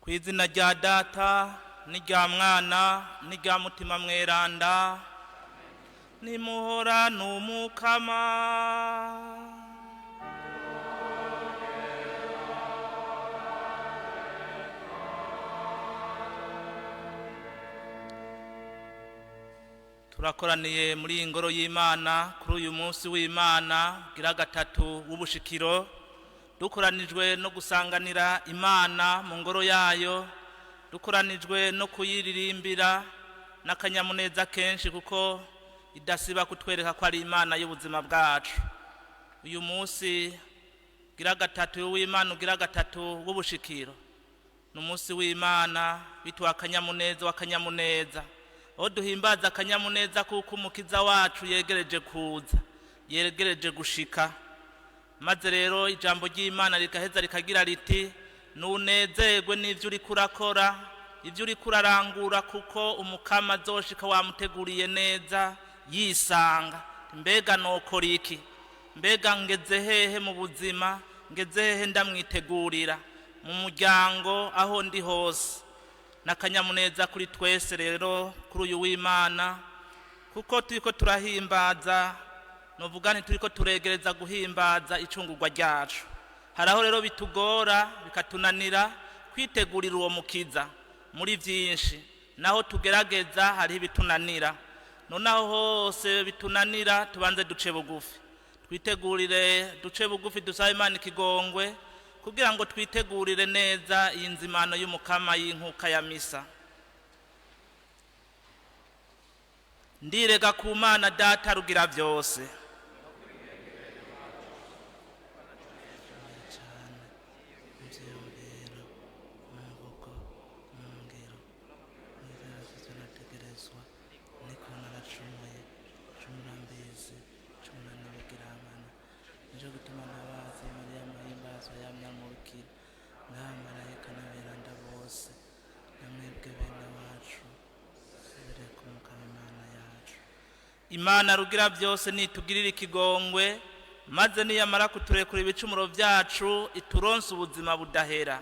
Ku izina rya Data n'irya Mwana n'irya Mutima Mweranda, nimuhora n'Umukama. Turakoraniye muri iyi ngoro y'Imana kuri uyu munsi w'Imana gira gatatu w'ubushikiro, dukoranijwe no gusanganira Imana mu ngoro yayo, dukoranijwe no kuyiririmbira n'akanyamuneza kenshi, kuko idasiba kutwereka ko ari Imana y'ubuzima bwacu. Uyu munsi gira gatatu w'Imana ugira gatatu w'ubushikiro ni umunsi w'Imana bitwa akanyamuneza w'akanyamuneza, aho duhimbaza akanyamuneza kuko Umukiza wacu yegereje kuza, yegereje gushika. Maze rero ijambo ry'Imana rigaheza rikagira riti: nunezerwe n'ibyo uriko urakora, ibyo uriko urarangura, kuko Umukama azoshika wamuteguriye neza yisanga. Mbega nokora iki? Mbega ngeze hehe mu buzima? Ngeze hehe ndamwitegurira mu muryango, aho ndi hose? N'akanyamuneza kuri twese rero kuri uyu w'Imana, kuko turiko turahimbaza, novuga nti turiko turegereza guhimbaza icungurwa ryacu. Hari aho rero bitugora, bikatunanira kwitegurira uwo Mukiza muri byinshi. Naho tugerageza, hariho ibitunanira. Noneho hose bitunanira, tubanze duce bugufi, twitegurire, duce bugufi, dusabe Imana ikigongwe kugira ngo twitegurire neza iyi nzimano y'Umukama y'inkuka ya misa. Ndirega ku Mana Data Rugira byose cyane mu byiyumviro, mu mvugo, mu ngiro, n'ibyo nategerezwa, niko naracumuye, cumura mbizi, cumura n'ibigirangana. Nicyo gituma ntabaza Mariya Muhimbazwa yamyamurukira, n'abamarayika n'aberanda bose, namwebwe bene wacu, subire ku Mukama Imana yacu. Imana Rugira byose nitugirire ikigongwe, maze niyamara kuturekura ibicumuro byacu, ituronse ubuzima budahera.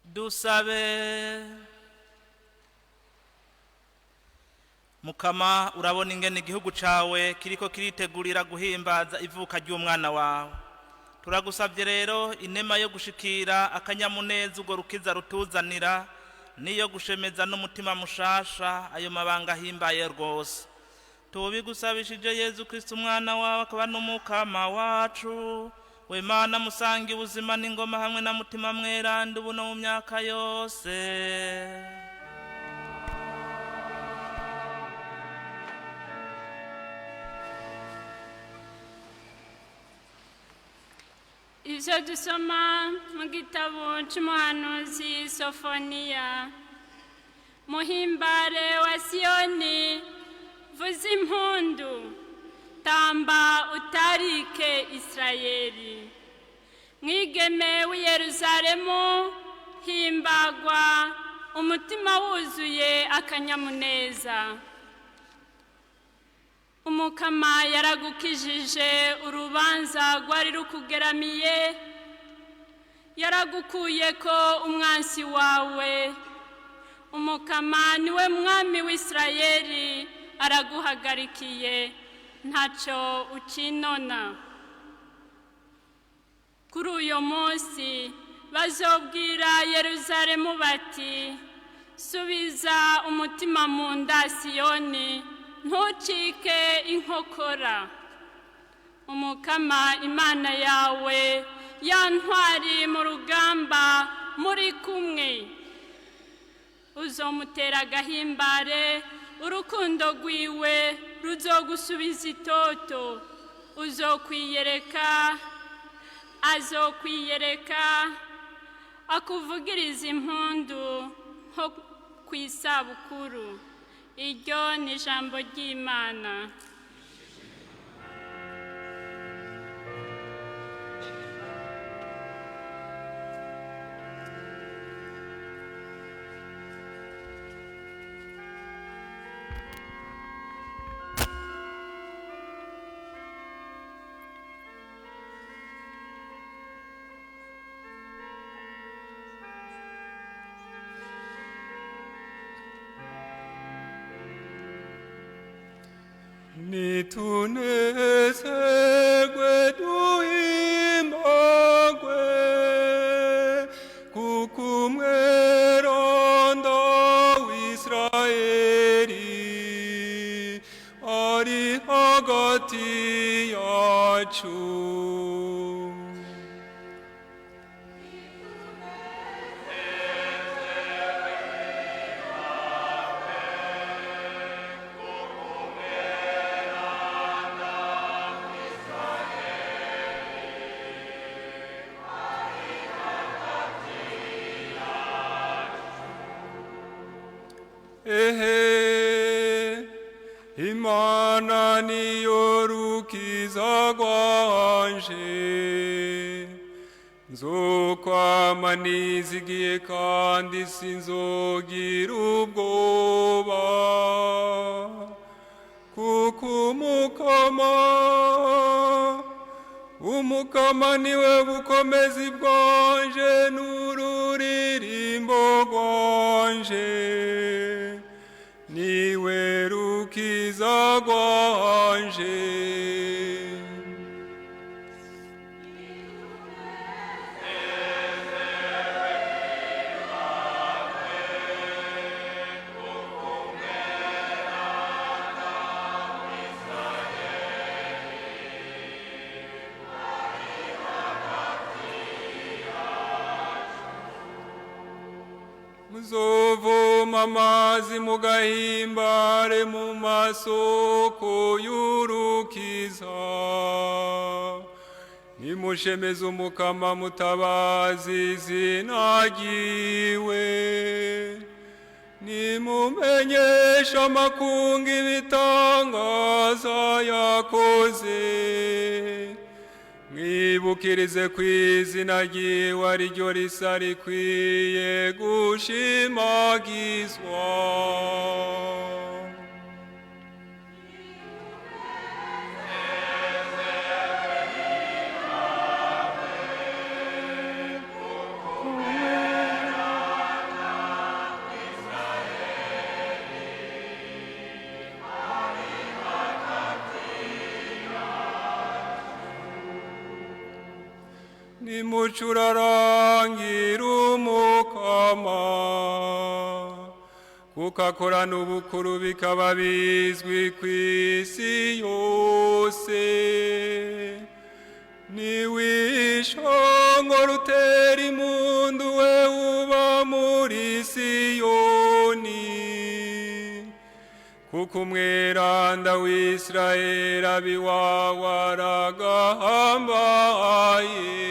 Dusabe. Mukama, urabona ingene igihugu cawe kiriko kiritegurira guhimbaza ivuka ry'umwana wawe. Turagusabye rero inema yo gushikira akanyamuneza urwo rukiza rutuzanira, niyo gushemeza n'umutima mushasha ayo mabanga ahimbaye rwose. Tubigusabishije Yezu Kristo, umwana wawe akaba n'Umukama wacu. We Mana musanga ubuzima n'ingoma hamwe na Mutima Mweranda, ubu no mu myaka yose. Ibyo dusoma mu gitabo cy'umuhanuzi Sofoniya. Muhimbare wa Siyoni, vuza impundu, tamba utarike Isirayeli. Mwigeme w'i Yeruzalemu, himbagwa umutima wuzuye akanyamuneza. Umukama yaragukijije urubanza rwari rukugeramiye, yaragukuye ko umwansi wawe. Umukama niwe mwami w'Isirayeli. Araguhagarikiye, ntacyo ukinona. Kuri uyu munsi bazobwira Yeruzalemu bati: "Subiza umutima mu nda, Siyoni, ntucike inkokora. Umukama Imana yawe, ya ntwari mu rugamba, muri kumwe. Uzomutera agahimbare, urukundo rwiwe ruzogusubiza itoto. Uzokwiyereka, azokwiyereka akuvugiriza impundu nko ku isabukuru." Iryo ni ijambo ry'Imana. Nitunezerwe, duhimbagwe, kuko Umweranda w'Isirayeli ari hagati yacu. Ehe, Imana niyo rukiza rwanje, nzokwama nizigiye kandi sinzogira ubwoba, kuko Umukama niwe bukomezi bwanje n'ururirimbo rwanje, niwe rukiza rwanje. Muzovoma amazi mugahimbare mu masoko y'urukiza. Nimushemeze Umukama, mutabazi izina ryiwe. Nimumenyeshe amakungu ibitangaza yakoze, mwibukirize ku izina ryiwe, ariryo risa rikwiye gushimagizwa. Nimucurarangira Umukama, kuko akorana ubukuru bikaba bizwi ku isi yose. Niwishongora utera impundu, we uba muri Siyoni, kuko Umweranda w'Isirayeli abiwawe aragahambaye.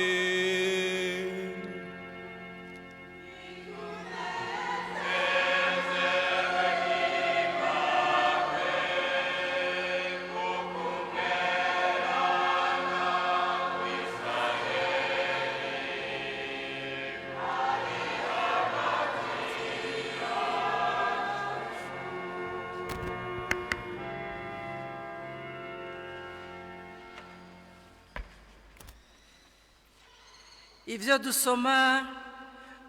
Ibyo dusoma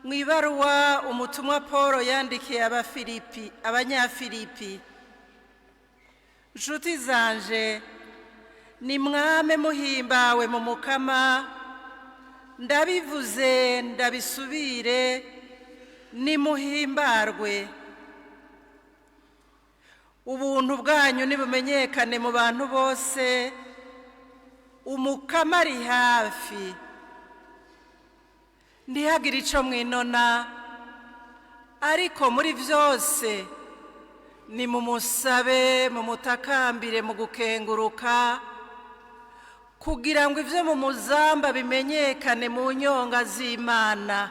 mu ibaruwa umutumwa Paul yandikiye Abafilipi, Abanyafilipi. Nshuti zanje, ni mwame muhimbawe mu Mukama. Ndabivuze, ndabisubire, nimuhimbarwe. Ubuntu bwanyu nibumenyekane mu bantu bose. Umukama ari hafi. Ntihagire icyo mwinona, ariko muri byose ni mumusabe, mumutakambire mu gukenguruka, kugira ngo ibyo mu muzamba bimenyekane mu nyonga z'Imana.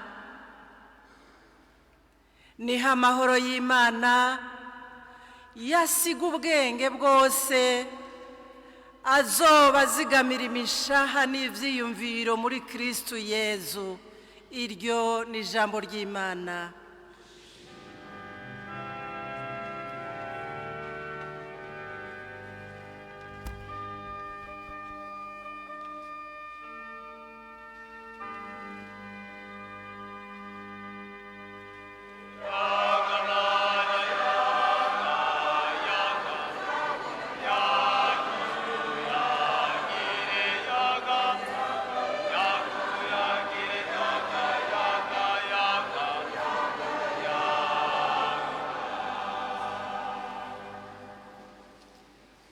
Niho amahoro y'Imana yasiga ubwenge bwose azoba azigamira imishaha n'ibyiyumviro muri Kristu Yezu. Iryo ni ijambo ry'Imana.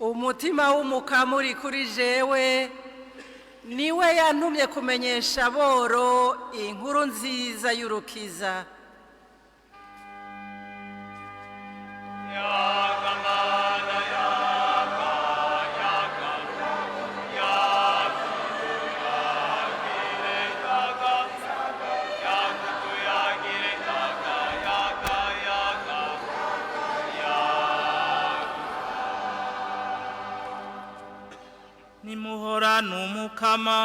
Umutima w'Umukama uri kuri jewe, niwe yantumye kumenyesha aboro inkuru nziza y'urukiza. Nimuhora n'Umukama.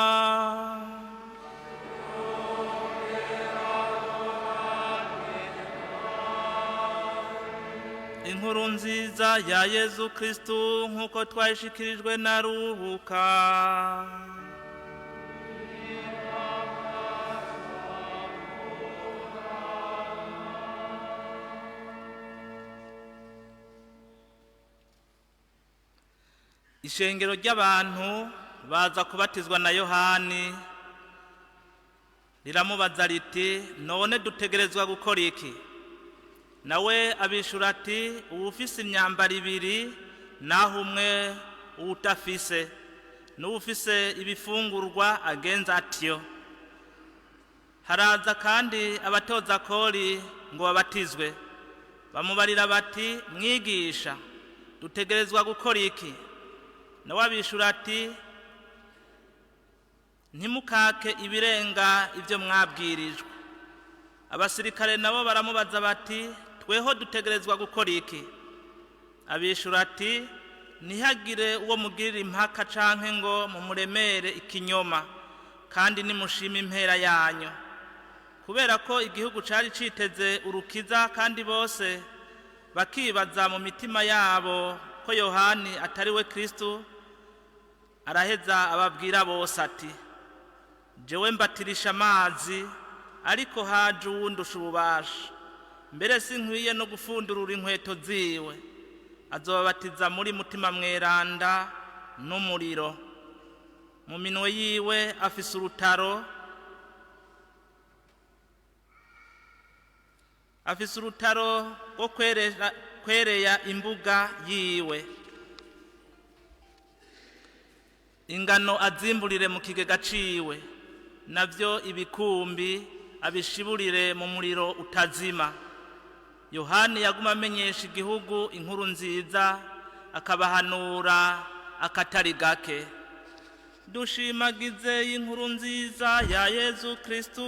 Inkuru nziza ya Yezu Kristu nk'uko twayishikirijwe na Ruhuka. Ishengero ry'abantu baza kubatizwa na Yohani, riramubaza riti: "None dutegerezwa gukora iki?" Nawe abishura ati: "Uwufise imyambaro ibiri naho umwe uwutafise, n'uwufise ibifungurwa agenza atyo." Haraza kandi abatoza kori ngo babatizwe. Bamubarira bati: "Mwigisha, dutegerezwa gukora iki?" Nawe abishura ati: "Ntimukake ibirenga ibyo mwabwirijwe." Abasirikare nabo baramubaza bati: "Tweho dutegerezwa gukora iki?" Abishura ati: "Ntihagire uwo mugirira impaka canke ngo mumuremere ikinyoma, kandi nimushime impera yanyu." Kubera ko igihugu cari citeze urukiza, kandi bose bakibaza mu mitima yabo ko Yohani atari we Kristu, araheza ababwira bose ati: "Jewe mbatirisha amazi, ariko haje uwundusha ububasha, mbere sinkwiye no gufundurura inkweto ziwe. Azobabatiza muri Mutima Mweranda n'umuriro. Mu minwe yiwe afise urutaro, afise urutaro rwo kwereya imbuga yiwe, ingano azimburire mu kigega ciwe, navyo ibikumbi abishiburire mu muriro utazima." Yohani yaguma amenyesha igihugu inkuru nziza, akabahanura akatari gake. Dushimagize inkuru nziza ya Yezu Kristu.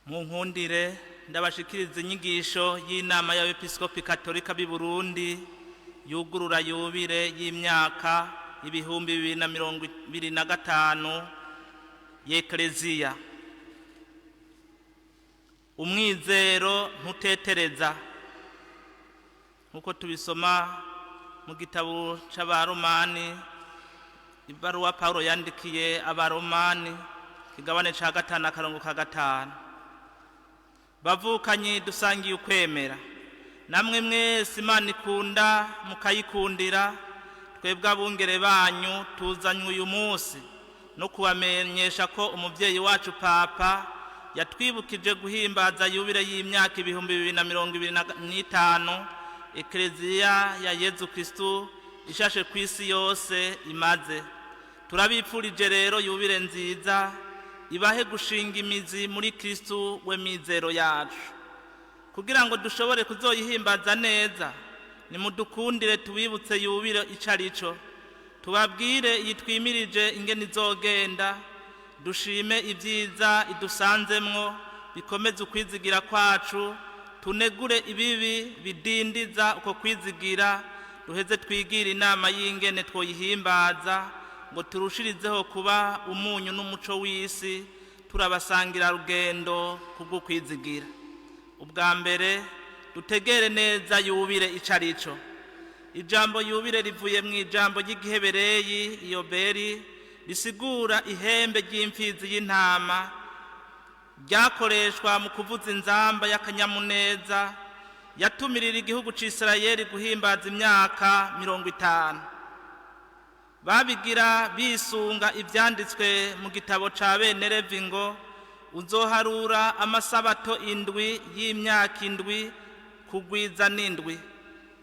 Mu nkundire ndabashikiriza inyigisho y'inama y'Abepiskopi Katolika b'i Burundi yugurura yubire y'imyaka 2025. y'Ekleziya. Umwizero ntutetereza, nk'uko tubisoma mu gitabo c'Abaromani, ibaruwa Pawulo yandikiye Abaromani, kigabane ca 5 akarongo ka 5. Bavukanyi dusangiye ukwemera, namwe mwese Imana ikunda mukayikundira, twebwe abungere banyu tuzanywe uyu munsi no kubamenyesha ko umuvyeyi wacu Papa yatwibukije guhimbaza yubile y'imyaka 2025 Ekleziya ya Yezu Kristu ishashe ku isi yose imaze. Turabipfurije rero yubile nziza, ibahe gushinga imizi muri Kristu we mizero yacu. Kugira ngo dushobore kuzoyihimbaza neza, nimudukundire tubibutse yubile ico arico, tubabwire yitwimirije ingene izogenda, dushime ibyiza idusanzemwo bikomeze ukwizigira kwacu, tunegure ibibi bidindiza uko kwizigira, duheze twigire inama y'ingene twoyihimbaza ngo turushirizeho kuba umunyu n'umuco w'isi, turabasangira rugendo kubw'ukwizigira. Ubwa mbere dutegere neza yubile ico arico. Ijambo yubile rivuye mu ijambo ry'igihebereyi iyoberi, risigura ihembe ry'imfizi y'intama ryakoreshwa mu kuvuza inzamba y'akanyamuneza yatumirira igihugu c'Isirayeli guhimbaza imyaka 50. Babigira bisunga ivyanditswe mu gitabo ca bene Levi ngo uzoharura amasabato 7 y'imyaka 7 kugwiza n'indwi.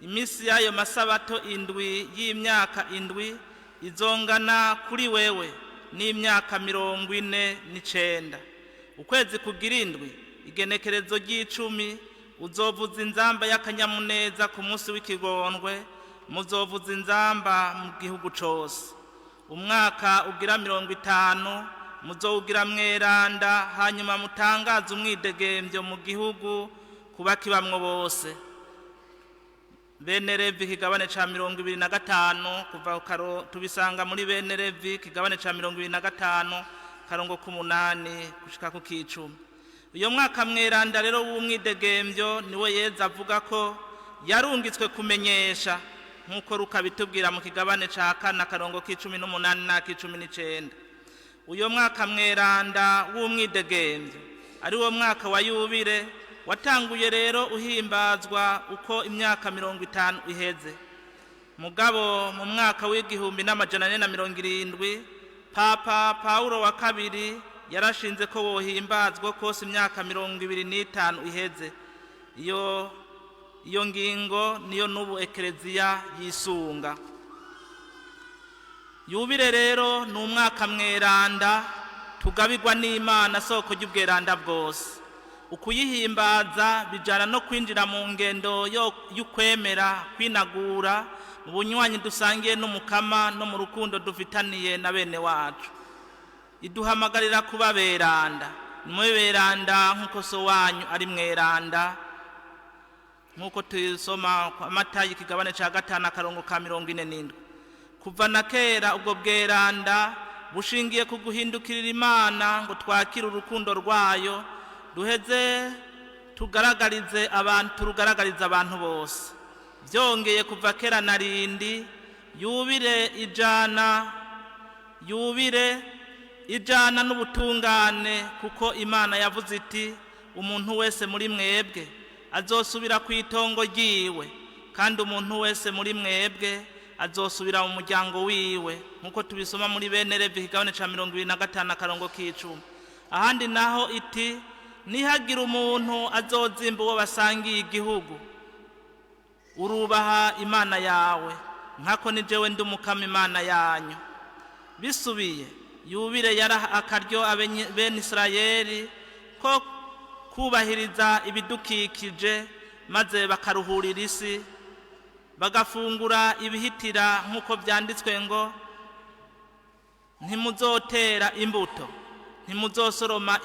Imisi y'ayo masabato 7 y'imyaka 7 izongana kuri wewe n'imyaka 49. Ukwezi kugira indwi, igenekerezo ry'icumi, uzovuza inzamba y'akanyamuneza ku munsi w'ikigondwe, muzovuza inzamba mu gihugu cose. Umwaka ugira 50 muzowugira mweranda, hanyuma mutangaze umwidegembyo mu gihugu kuba kibamwo bose. Bene Levi kigabane ca 25, kuva karo tubisanga muri Bene Levi kigabane ca 25 karongo k'umunani gushika ku k'icumi. Uyo mwaka mweranda rero w'umwidegembyo niwe Yezu avuga ko yarungitswe kumenyesha, nk'uko Luka bitubwira mu kigabane ca 4 akarongo k'18 n'ak'19. Uyo mwaka mweranda w'umwidegembyo ari wo mwaka wa yubile watanguye rero uhimbazwa uko imyaka 50 iheze. Mugabo mu mwaka w'1470 Papa Paulo wa kabiri yarashinze ko wohimbazwa kose imyaka 25 iheze. Iyo ngingo niyo n'ubu Ekleziya yisunga. Yubile rero ni umwaka mweranda tugabirwa n'Imana soko ry'ubweranda bwose. Ukuyihimbaza bijana no kwinjira mu ngendo y'ukwemera, kwinagura mu bunywanyi dusangiye n'Umukama no mu rukundo dufitaniye na bene wacu. Iduhamagarira kuba beranda, nimube beranda nk'uko so wanyu ari mweranda, nk'uko tusoma Matayo ikigabane ca 5 akarongo ka 47. Kuva na kera ubwo bweranda bushingiye ku guhindukirira Imana ngo twakire urukundo rwayo, duheze tugaragarize abantu, turugaragarize abantu bose. Byongeye kuva kera na rindi, yubile ijana n'ubutungane, kuko Imana yavuze iti umuntu wese muri mwebwe azosubira ku itongo ryiwe, kandi umuntu wese muri mwebwe azosubira mu muryango wiwe, nk'uko tubisoma muri Bene Levi kigabane ca 25 akarongo k'icumi. Ahandi naho iti nihagira umuntu azozimba uwo basangiye igihugu, urubaha Imana yawe, nkako ni jewe ndi Umukama Imana yanyu. Bisubiye yubile yaraha akaryo bene Isirayeli ko kubahiriza ibidukikije, maze bakaruhurira isi, bagafungura ibihitira, nk'uko byanditswe ngo ntimuzotera imbuto, ntimuzosoroma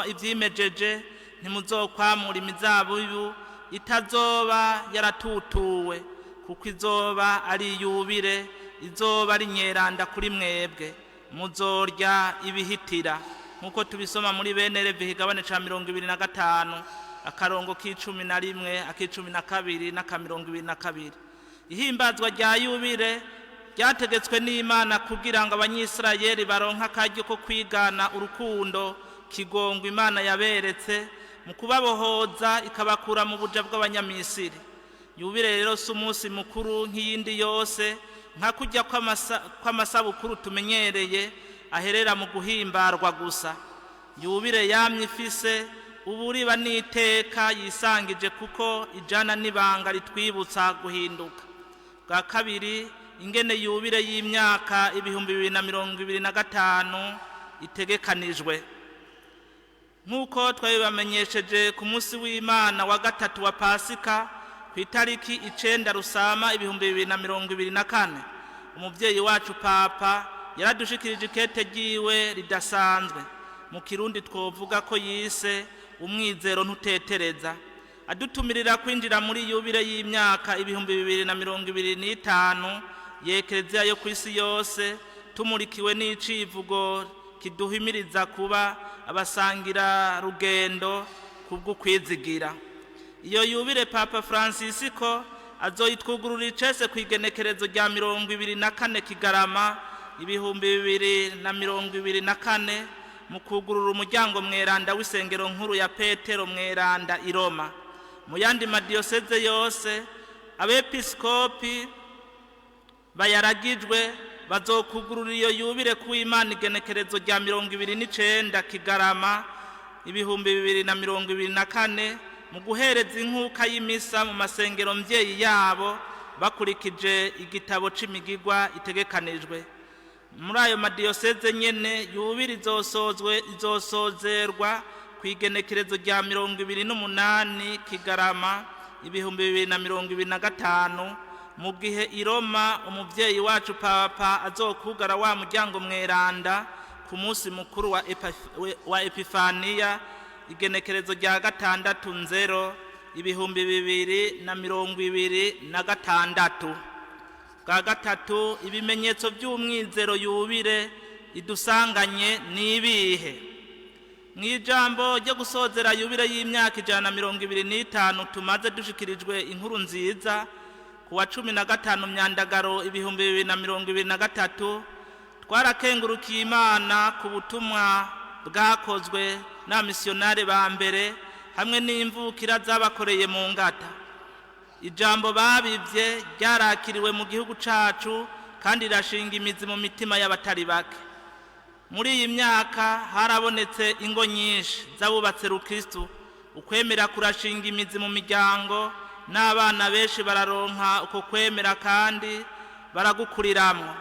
ivyimejeje, ntimuzokwamura imizabibu itazoba yaratutuwe, kuko izoba ari yubile, izoba ari nyeranda kuri mwebwe. Muzorya ibihitira, nk'uko tubisoma muri bene Levi ikigabane ca 25, akarongo k'11, ak'12 n'aka 22. Ihimbazwa rya yubire ryategetswe n'Imana kugira ngo Abanyisirayeli baronke akaryo ko kwigana urukundo kigongwa Imana yaberetse mu kubabohoza ikabakura mu buja bw'Abanyamisiri. Yubire rero si umunsi mukuru nk'iyindi yose, nka kujya kw'amasabukuru tumenyereye aherera mu guhimbarwa gusa. Yubire yamye ifise uburiba n'iteka yisangije, kuko ijana n'ibanga ritwibutsa guhinduka. Bwa kabiri, ingene yubire y'imyaka 2025 itegekanijwe. Nk'uko twabibamenyesheje ku munsi w'Imana wa gatatu wa Pasika, ku itariki 9 Rusama 2024, umubyeyi wacu Papa yaradushikirije ikete ryiwe ridasanzwe, mu Kirundi twovuga ko yise "Umwizero ntutetereza", adutumirira kwinjira muri yubire y'imyaka 2025 y'Ekereziya yo ku isi yose, tumurikiwe n'icivugo kiduhimiriza kuba abasangira rugendo kubw'ukwizigira. Iyo yubire Papa Francisco azoyitwugurura icese ku igenekerezo rya 24 Kigarama 2024, mu kugurura umuryango mweranda w'isengero nkuru ya Petero Mweranda i Roma. Mu yandi madiyoseze yose, abepiskopi bayaragijwe bazokugurura iyo yubire ku Imana igenekerezo rya 29 Kigarama 2024, mu guhereza inkuka y'imisa mu masengero mvyeyi yabo, bakurikije igitabo c'imigigwa itegekanijwe. Muri ayo madiyoseze nyene, yubire izosozerwa ku igenekerezo rya 28 Kigarama 2025, mu gihe i Roma umuvyeyi wacu Papa azokugara wa muryango mweranda ku munsi mukuru wa Epifaniya, igenekerezo rya 6 Nzero 2026. Bwa gatatu, ibimenyetso by'umwizero yubire idusanganye n'ibihe? Mu ijambo ryo gusozera yubire y'imyaka 125 tumaze dushikirijwe inkuru nziza, ku wa 15 Myandagaro 2023, twarakengurukiye Imana ku butumwa bwakozwe n'abamisiyonari ba mbere hamwe n'imvukira zabakoreye mu ngata. Ijambo babivye ryarakiriwe mu gihugu cacu kandi rirashinga imizi mu mitima y'abatari bake. Muri iyi myaka harabonetse ingo nyinshi z'abubatse rukristu, ukwemera kurashinga imizi mu miryango, n'abana benshi bararonka uko kwemera kandi baragukuriramwo.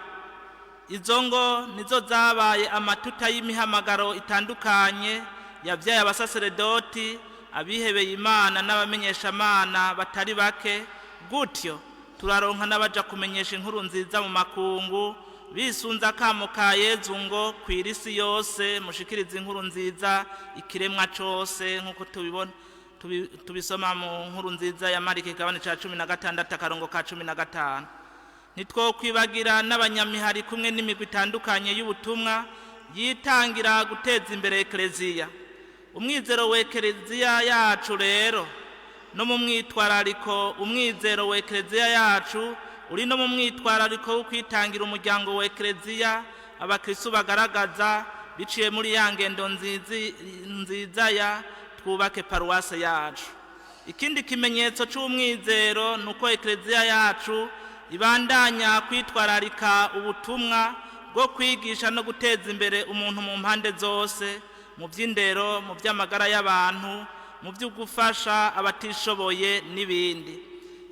Izo ngo nizo zabaye amatuta y'imihamagaro itandukanye yabyaye abasaseredoti, abihebeye Imana n'abamenyeshamana batari bake. Gutyo turaronka n'abaja kumenyesha inkuru nziza mu makungu, bisunze akamo ka Yezu ngo kwira isi yose mushikirize inkuru nziza ikiremwa cose, nk'uko tubibona tubisoma mu nkuru nziza ya Mariko igabane ca 16, akarongo ka 15. Ntitwokwibagira n'abanyamihari kumwe n'imigwi itandukanye y'ubutumwa yitangira guteza imbere Ekereziya. Umwizero w'Ekereziya yacu rero no mu mwitwarariko, umwizero w'Ekereziya yacu uri no mu mwitwarariko wo kwitangira umuryango w'Ekereziya abakristu bagaragaza biciye muri ya ngendo nziza ya "Twubake paruwase yacu". Ikindi kimenyetso c'umwizero ni uko Ekereziya yacu ibandanya kwitwararika ubutumwa bwo kwigisha no guteza imbere umuntu mu mpande zose, mu by'indero, mu by'amagara y'abantu, mu byo gufasha abatishoboye n'ibindi.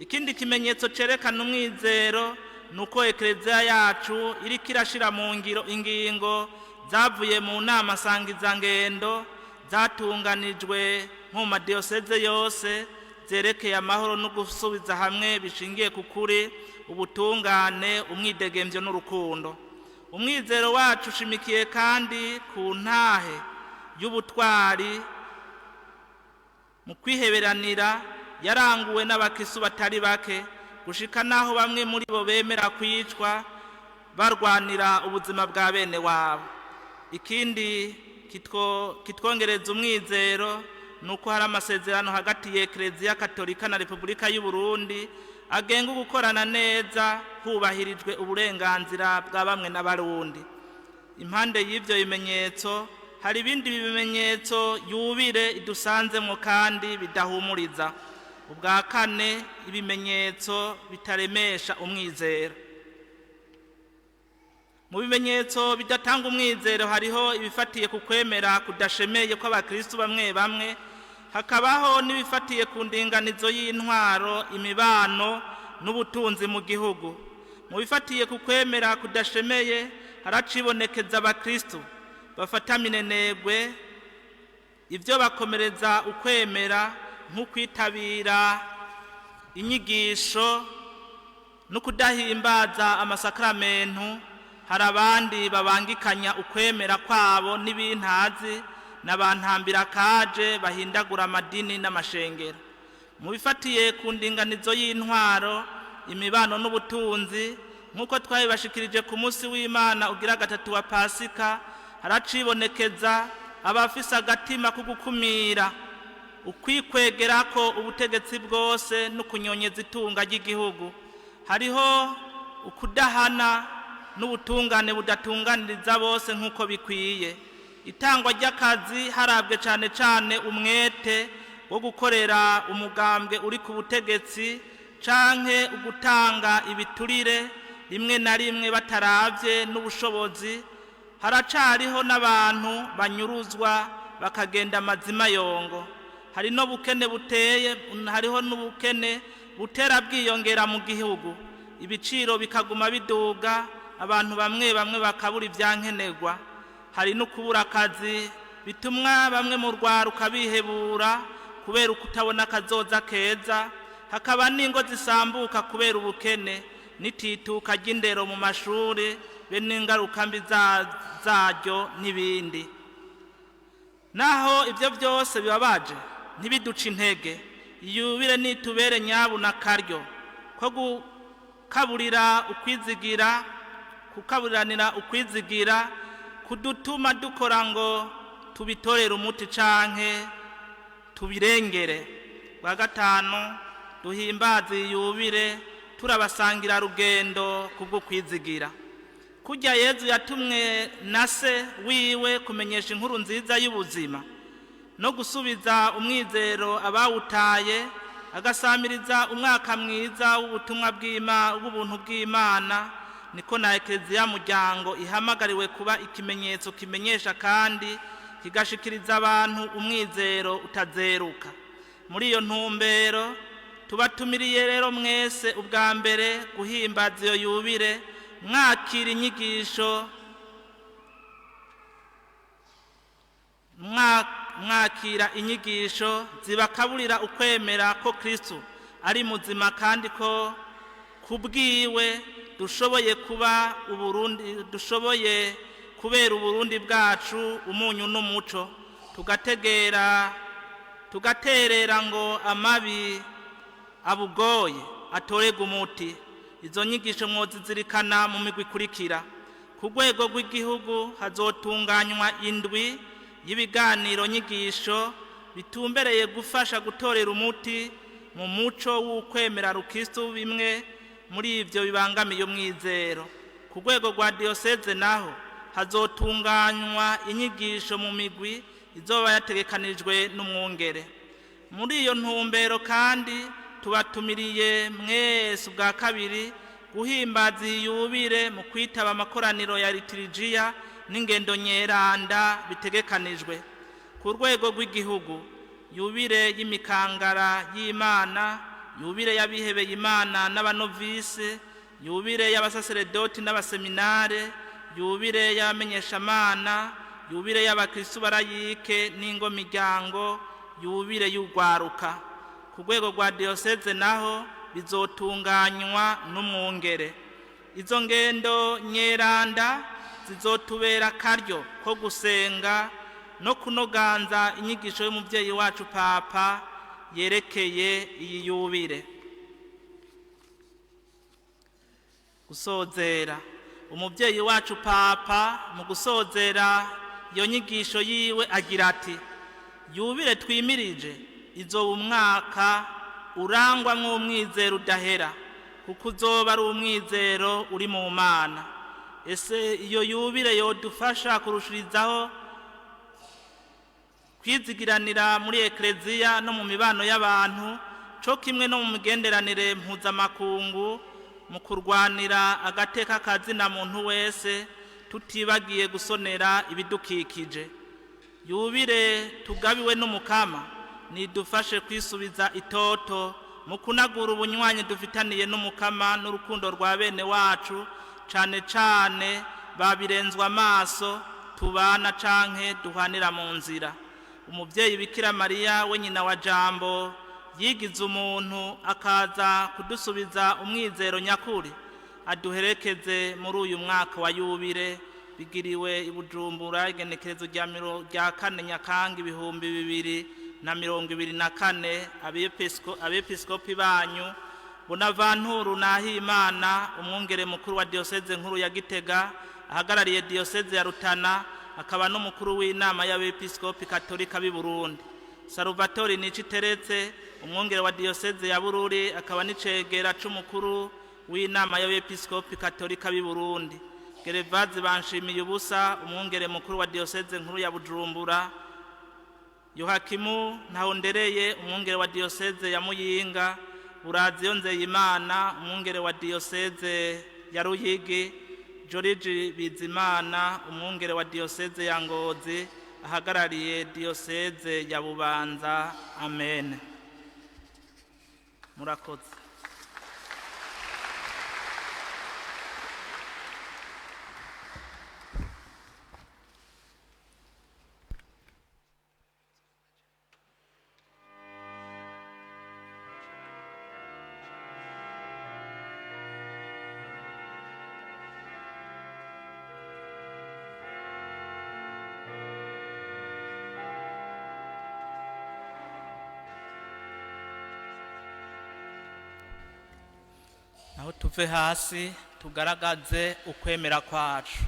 Ikindi kimenyetso cerekana umwizero ni uko Ekereziya yacu iriko irashira mu ngiro ingingo zavuye mu nama nsangizangendo zatunganijwe nko mu madiyoseze yose, zerekeye amahoro no gusubiza hamwe bishingiye ku kuri, ubutungane, umwidegemvyo n'urukundo. Umwizero wacu ushimikiye kandi ku ntahe y'ubutwari mu kwiheberanira yaranguwe n'abakristu batari bake, gushika n'aho bamwe muri bo bemera kwicwa. Barwanira ubuzima bwa bene wabo. Ikindi kitwongereza umwizero ni uko hari amasezerano hagati ya Ekereziya Katolika na Repubulika y'u Burundi agenga gukorana neza hubahirijwe uburenganzira bwa bamwe n'abarundi. Impande y'ibyo bimenyetso, hari ibindi bimenyetso yubire idusanzemo kandi bidahumuriza. Ubwa kane, ibimenyetso bitaremesha umwizero. Mu bimenyetso bidatanga umwizero hariho ibifatiye ku kwemera kudashemeye kw'abakristu bamwe bamwe, hakabaho n'ibifatiye ku ndinganizo y'intwaro, imibano n'ubutunzi mu gihugu. Mu bifatiye ku kwemera kudashemeye, haracibonekeza abakristu bafata minenegwe ibyo bakomereza ukwemera, nko kwitabira inyigisho no kudahimbaza amasakramentu. Hari abandi babangikanya ukwemera kwabo n'ibintazi n'abantambira kaje bahindagura amadini n'amashengero. Mu bifatiye ku ndinganizo y'intwaro, imibano n'ubutunzi, nk'uko twabibashikirije ku munsi w'Imana ugira gatatu wa Pasika, haracibonekeza abafise agatima ko gukumira, ukwikwegera ko ubutegetsi bwose no kunyonyeza itunga ry'igihugu. Hariho ukudahana n'ubutungane budatunganiriza bose nk'uko bikwiye. Itangwa ry'akazi harabwe cyane cyane umwete wo gukorera umugambwe uri ku butegetsi, canke ugutanga ibiturire rimwe na rimwe bataravye n'ubushobozi. Haracariho n'abantu banyuruzwa bakagenda amazima yongo. Hari n'ubukene buteye, hariho n'ubukene butera bwiyongera mu gihugu, ibiciro bikaguma biduga, abantu bamwe bamwe bakabura ibyankenerwa. Hari no kubura akazi bitumwa bamwe mu rwaruka bihebura kubera ukutabona akazoza keza, hakaba n'ingo zisambuka kubera ubukene n'itituka ry'indero mu mashuri be n'ingaruka mbi zaryo n'ibindi. Naho ibyo byose bibabaje, ntibiduce intege. Yubire nitubere nyabu na karyo ko gukaburira ukwizigira, kukaburiranira ukwizigira kudutuma dukora ngo tubitorere umuti canke tubirengere. Bwa gatanu, duhimbaze yubire turabasangira rugendo kubwo kwizigira. Kurya Yezu yatumwe na se wiwe kumenyesha inkuru nziza y'ubuzima no gusubiza umwizero abawutaye, agasamiriza umwaka mwiza w'ubutumwa w'ubuntu bw'Imana, niko na Ekereziya muryango ihamagariwe kuba ikimenyetso kimenyesha kandi kigashikiriza abantu umwizero utazeruka. Muri iyo ntumbero, tubatumiriye rero mwese ubwa mbere guhimbaza iyo yubire mwakira inyigisho, mwakira inyigisho zibakaburira ukwemera ko Kristo ari muzima kandi ko kubwiwe dushoboye kuba Uburundi, dushoboye kubera Uburundi bwacu umunyu n'umuco, tugategera, tugaterera ngo amabi abugoye atorerwe umuti. Izo nyigisho mwozizirikana mu migwi ikurikira: ku rwego rw'igihugu hazotunganywa indwi y'ibiganiro nyigisho bitumbereye gufasha gutorera umuti mu muco w'ukwemera rukristo bimwe muri ibyo bibangamiye umwizero. Ku rwego rwa diyoseze naho hazotunganywa inyigisho mu migwi izoba yategekanijwe n'umwungere. Muri iyo ntumbero kandi, tubatumiriye mwese ubwa kabiri guhimbaza iyi yubire mu kwitaba amakoraniro ya litirijiya n'ingendo nyeranda bitegekanijwe. Ku rwego rw'igihugu, yubire y'imikangara y'Imana, yubire y'abihebeye Imana n'abanovise, yubire y'abasaseredoti n'abaseminare, yubire y'abamenyeshamana, yubire y'abakristu barayike n'ingo miryango, yubire y'urwaruka. Ku rwego rwa diyoseze naho bizotunganywa n'umwungere. Izo ngendo nyeranda zizotubera akaryo ko gusenga no kunoganza inyigisho y'umubyeyi wacu Papa yerekeye iyi yubire. Gusozera, Umubyeyi wacu Papa mu gusozera iyo nyigisho yiwe agira ati: "Yubile twimirije izoba umwaka urangwa mw'umwizero udahera, kuko uzoba ari umwizero uri mu Mana." Ese iyo yubile yodufasha kurushirizaho kwizigiranira muri ekleziya no mu mibano y'abantu, co kimwe no mu migenderanire mpuzamakungu, mu kurwanira agateka kazina muntu wese, tutibagiye gusonera ibidukikije. Yubile tugabiwe n'Umukama nidufashe kwisubiza itoto mu kunagura ubunywanyi dufitaniye n'Umukama n'urukundo rwa bene wacu, cane cane babirenzwa amaso tubana canke duhanira mu nzira. Umubyeyi Bikira Mariya we nyina wa Jambo yigize umuntu akaza kudusubiza umwizero nyakuri, aduherekeze muri uyu mwaka wa yubile. Bigiriwe i Bujumbura, igenekerezo rya 4 Nyakanga 2024. Abepiskopi banyu: Bonaventure Nahimana, umwungere mukuru wa diyoseze nkuru ya Gitega ahagarariye diyoseze ya Rutana, akaba n'umukuru w'inama y'abepiskopi katolika b'i Burundi; Salvatori Niciteretse, umwungere wa diyoseze ya Bururi, akaba n'icegera c'umukuru w'inama y'abepiskopi katolika b'i Burundi; Gerevazi Banshimiye Ubusa, umwungere mukuru wa diyoseze nkuru ya Bujumbura; Yohakimu Ntahondereye, umwungere wa diyoseze ya Muyinga; Buraziyo Nzeyimana, umwungere wa diyoseze ya Ruyigi; Joriji Bizimana, umwungere wa diyoseze ya Ngozi ahagarariye diyoseze ya Bubanza. Amen. Murakoze. Naho tuve hasi tugaragaze ukwemera kwacu.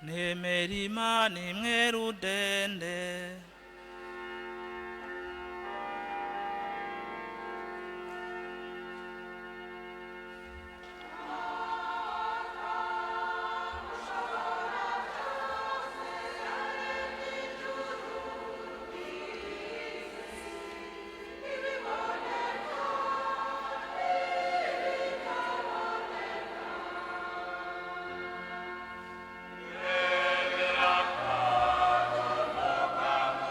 Nemera Imana imwe rudende, Amen.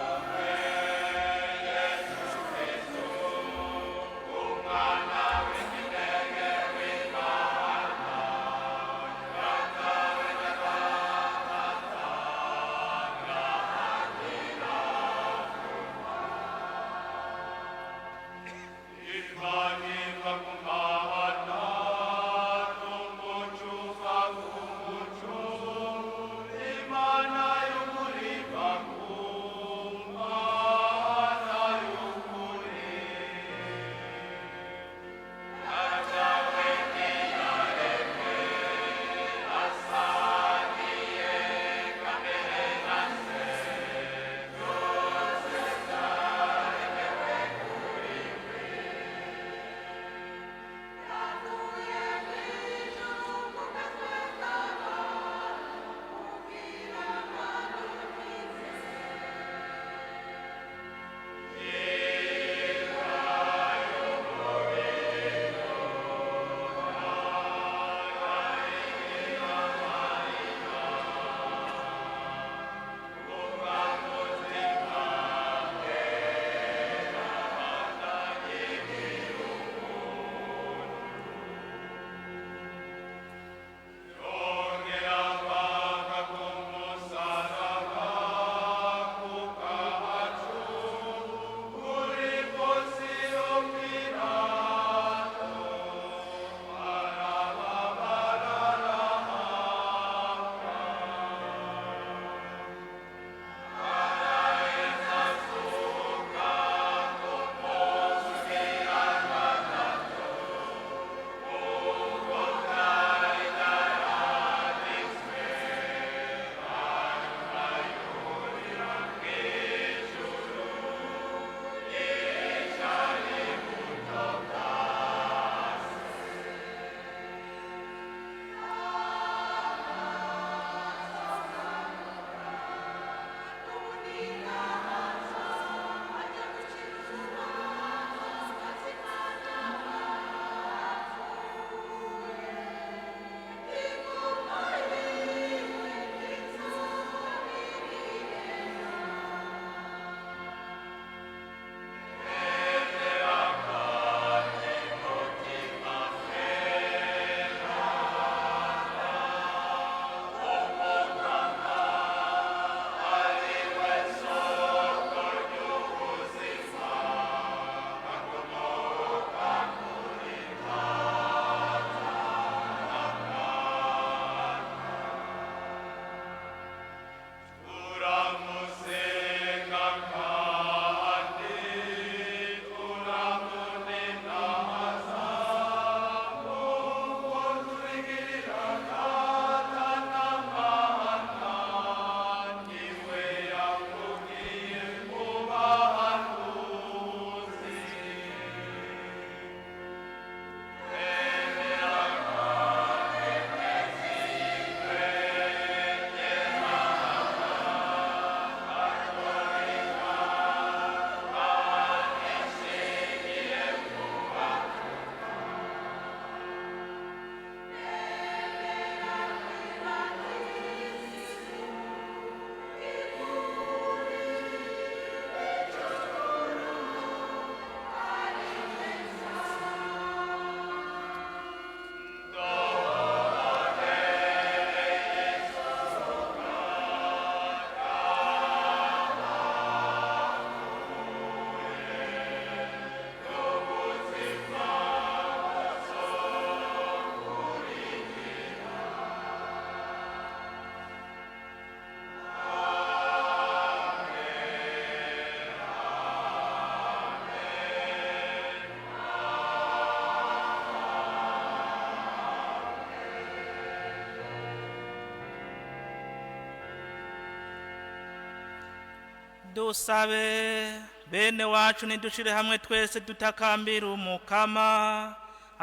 Dusabe bene wacu nidushire hamwe twese dutakambira Umukama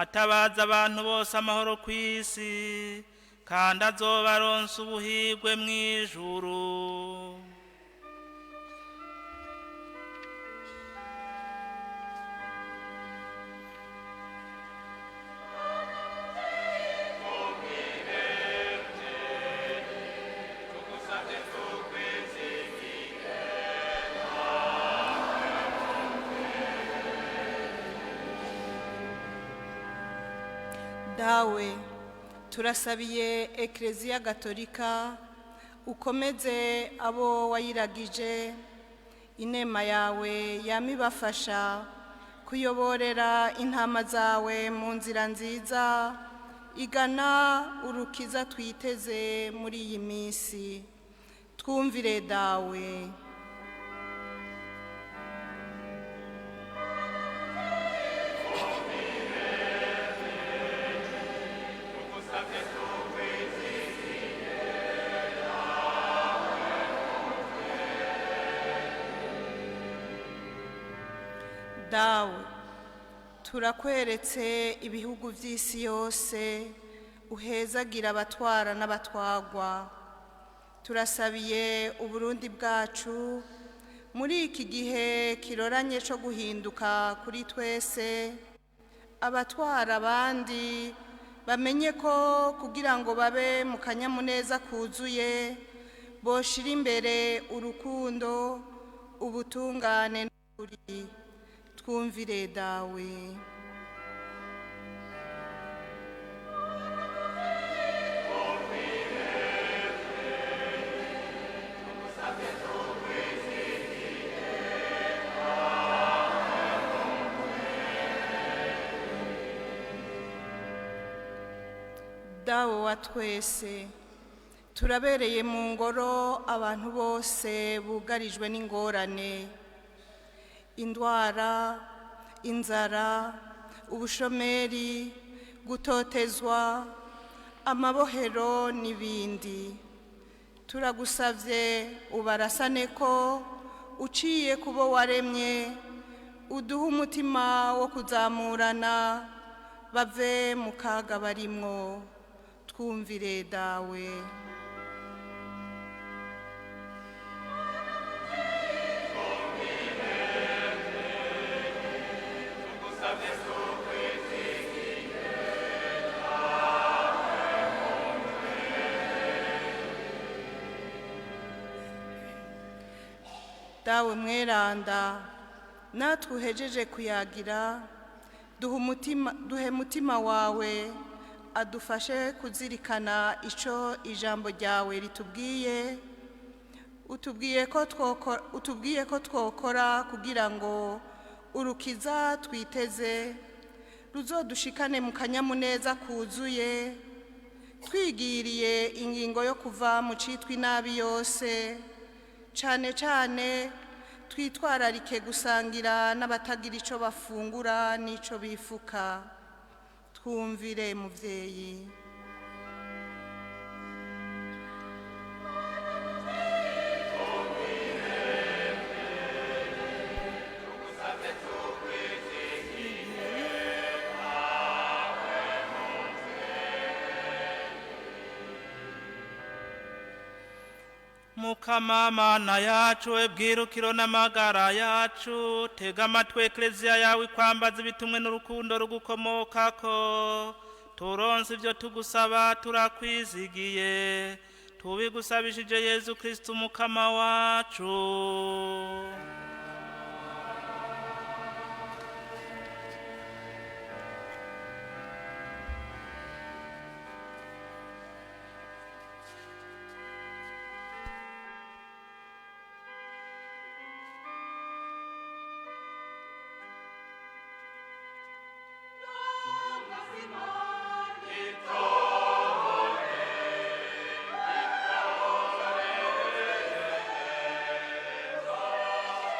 atabaza abantu bose amahoro ku isi, kandi azobaronsa ubuhigwe mw'ijuru. Dawe, turasabiye Ekereziya Gatolika, ukomeze abo wayiragije inema yawe yama ibafasha kuyoborera intama zawe mu nzira nziza igana urukiza twiteze muri iyi minsi. Twumvire Dawe. Dawe, turakweretse ibihugu by'isi yose, uhezagira abatwara n'abatwagwa. Turasabiye Uburundi bwacu muri iki gihe kiroranye cyo guhinduka kuri twese, abatwara abandi bamenye ko kugira ngo babe mu kanyamuneza kuzuye boshira imbere urukundo, ubutungane n'ukuri. Twumvire Dawe. Dawe wa twese, turabereye mu ngoro abantu bose bugarijwe n'ingorane, indwara, inzara, ubushomeri, gutotezwa, amabohero n'ibindi. Turagusabye ubarasane ko uciye kubo waremye, uduhe umutima wo kuzamurana bave mu kaga barimwo. Twumvire Dawe. Dawe mweranda, natwe uhejeje kuyagira, duhe umutima, duhe mutima wawe adufashe kuzirikana ico ijambo ryawe ritubwiye. Utubwiye ko twokora kugira ngo urukiza twiteze ruzodushikane mu kanyamuneza kuzuye, twigiriye ingingo yo kuva mu citwa inabi yose, cane cane twitwararike gusangira n'abatagira ico bafungura n'ico bifuka. Twumvire muvyeyi. Mukama Mana yacu, we bwirukiro n'amagara yacu, tega amatwi Ekleziya yawe ikwambaza ibitumwe n'urukundo rugukomokako. Turonse ibyo tugusaba turakwizigiye, tubigusabishije Yezu Kristu Mukama wacu. Itore,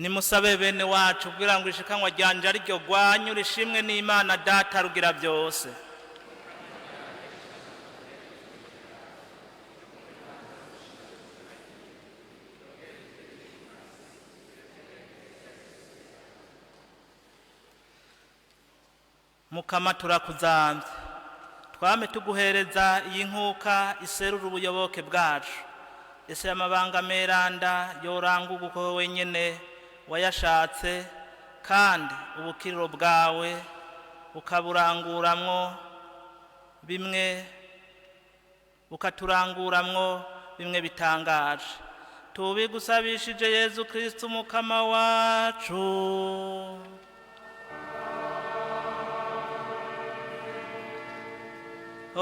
Nimusabe bene wacu kugira ngo ishikanwa ryanje ari ryo rwanyu rishimwe n'Imana Data rugira byose. Mukama, turakuzambye, twame tuguhereza iyi nkuka iserura ubuyoboke bwacu. Ese amabanga meranda yoranga uko wenyine wayashatse, kandi ubukiriro bwawe ukaburanguramwo bimwe, ukaturanguramwo bimwe bitangaje. Tubigusabishije Yezu Kristu Umukama wacu.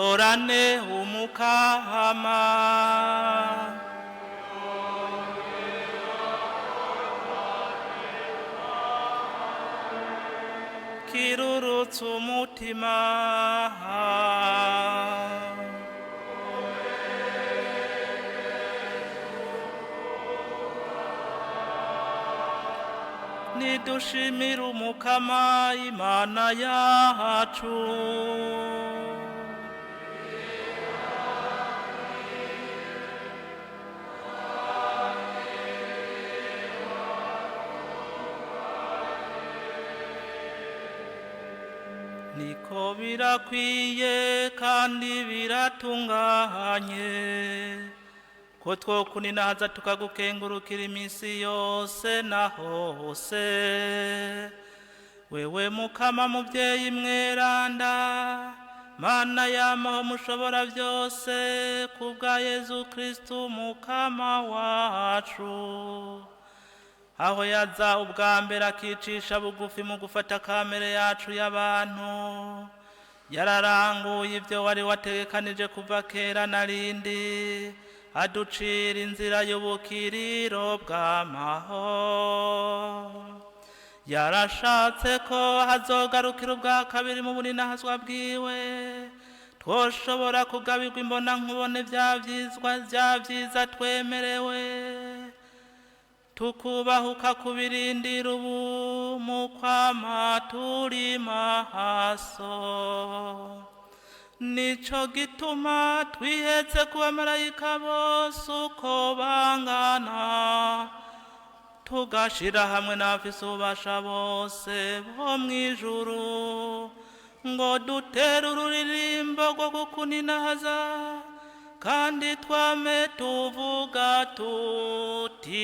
Orane Umukama. Kirurutse umutima. Nidushimira Umukama Imana yacu. Niko birakwiye kandi biratunganye ko twokuninaza tukagukengurukira iminsi yose na hose, wewe Mukama Mubyeyi mweranda, Mana yamaho mushobora byose, kubwa Yezu Kristu Mukama wacu. Aho yaza ubwa mbere akicisha bugufi mu gufata kamere yacu y'abantu, yararanguye ibyo wari wategekanije kuva kera na rindi, aducira inzira y'ubukiriro bw'amahoro. Yarashatse ko hazogarukira ubwa kabiri mu buninahazwa bwiwe, twoshobora kugabirwa imbona nkubone bya byizwa bya byiza twemerewe, tukubahuka kubirindira ubu mu kwama turi maso. Nico gituma twihetse ku bamarayika bose uko bangana, tugashira hamwe n'abafise ububasha bose bo mw'ijuru, ngo dutere ururirimbo rwo kukuninahaza, kandi twame tuvuga tuti: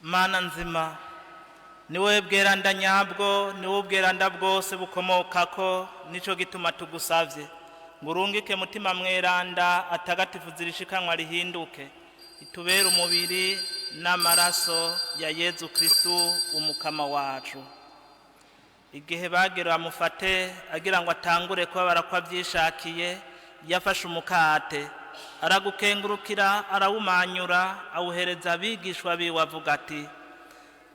Mana nzima, ni wowe bweranda nyabwo, ni wowe ubweranda bwose bukomokako. Nico gituma tugusavye ngo urungike Mutima Mweranda atagatifu, zirishikanwa rihinduke itubere umubiri n'amaraso ya Yezu Kristu Umukama wacu. Igihe bagera bamufate agira ngo atangure kubabara ko abyishakiye, yafashe umukate, aragukengurukira, arawumanyura, awuhereza abigishwa biwe, avuga ati: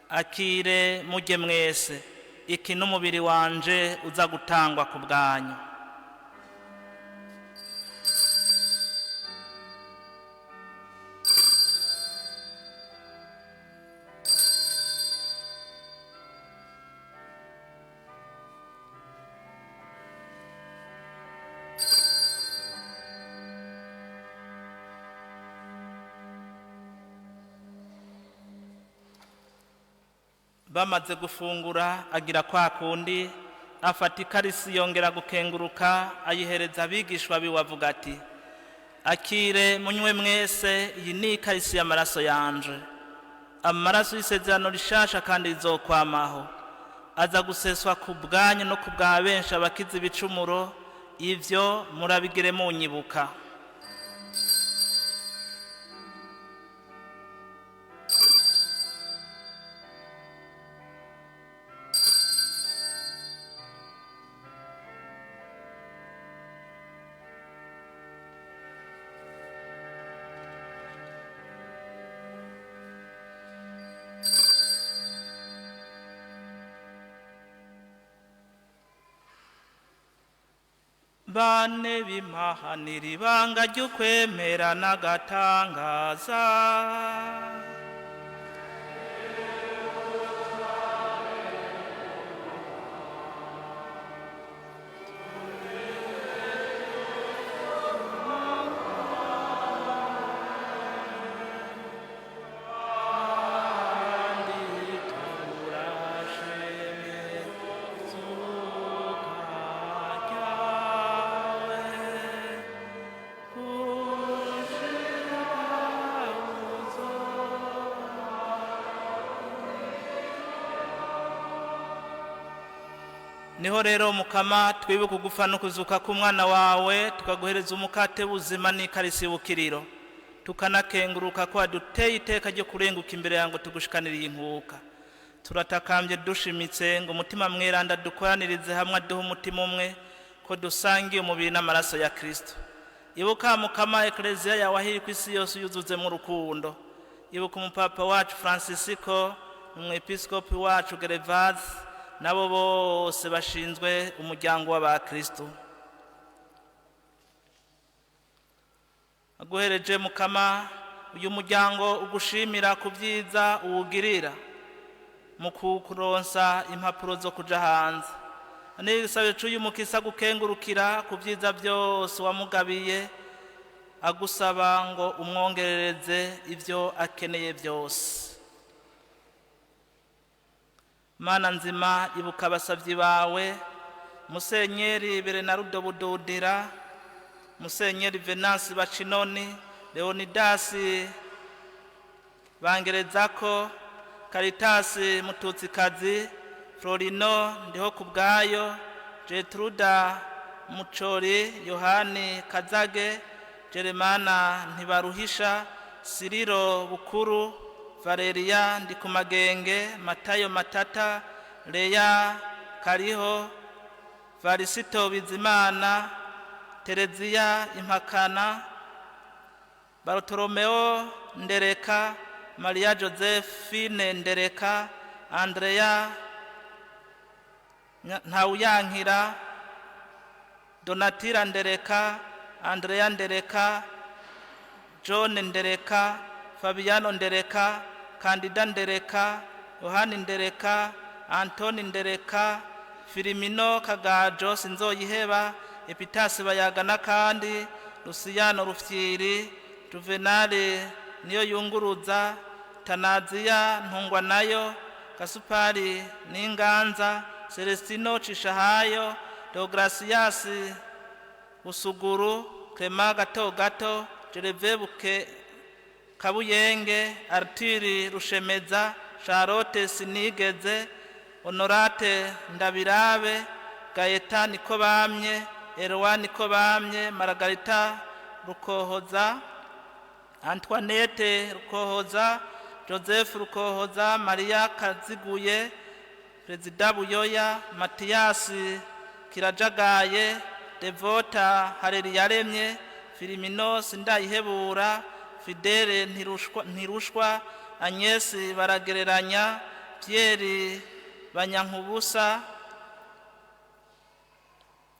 "Akire mujye mwese, iki n'umubiri wanje uza gutangwa ku bwanyu." Bamaze gufungura, agira kwa kundi, afata ikarisi, yongera gukenguruka, ayihereza abigishwa biwe, avuga ati: "Akire munywe mwese, iyi ni ikarisi y'amaraso yanje, amaraso y'isezerano rishasha kandi rizokwamaho, aza guseswa ku bwanyu no ku bwa benshi abakiza ibicumuro. Ivyo murabigire munyibuka." Bane bimpahanira ibanga ry'ukwemera n'agatangaza. Niho rero, Mukama, twibuka ugufa no kuzuka k'umwana wawe, tukaguhereza umukate w'ubuzima n'ikarisi y'ubukiriro, tukanakenguruka ko waduteye iteka ryo kurenguka imbere yawe ngo tugushikanire iyi nkuka. Turatakambye dushimitse ngo Umutima Mweranda dukoranirize hamwe, aduhe umutima umwe, ko dusangiye umubiri n'amaraso ya Kristo. Ibuka, Mukama, Ekereziya yawe aho iri ku isi yose, uyuzuzemo urukundo. Ibuka umupapa wacu Francisco, umwepiskopi wacu Gervase, nabo bose bashinzwe umuryango w'abakristo. Aguhereje, Mukama, uyu muryango ugushimira ku byiza uwugirira mu kukuronsa impapuro zo kuja hanze. N'igisabe c'uyu mukisa gukengurukira ku byiza byose wamugabiye, agusaba ngo umwongerereze ibyo akeneye byose. Mana nzima, ibuka abasabyi bawe: Musenyeri Berenarudo Bududira, Musenyeri Venansi Bacinoni, Leonidasi Bangerezako, Karitasi Mututsikazi, Florino Ndiho Kubwayo, Getruda Mucori, Yohani Kazage, Jeremana Ntibaruhisha, Siriro Bukuru, Valeria Ndikumagenge, Matayo Matata, Leya Kariho, Varisito Bizimana, Tereziya Impakana, Bartolomeo Ndereka, Maria Josephine Ndereka, Andrea Ntawuyankira, Donatira Ndereka, Andrea Ndereka, John Ndereka, Fabiano Ndereka, Kandida Ndereka, Yohani Ndereka, Antoni Ndereka, Filimino Kagajo Sinzoyiheba, Epitasi Bayagana, kandi Rusiyano Rufyiri, Juvenali Niyo Yunguruza, Tanaziya Ntungwanayo, Gasupari N'Inganza, Celestino Cishahayo, Deograsiyasi Busuguru, Clement Gato Gato, Gereve Buke Kabuyenge, Artiri Rushemeza, Charlotte Sinigeze, Honorate Ndabirabe, Gaeta Nikobamye, Erwa Nikobamye, Margarita Rukohoza, Antoinette Rukohoza, Joseph Rukohoza, Maria Kaziguye, Perezida Buyoya, Matiyasi Kirajagaye, Devota Hareriyaremye, Filimino Sindayihebura, Fidele Ntirushwa, Ntirushwa Agnes Baragereranya, Pierre Banyankubusa,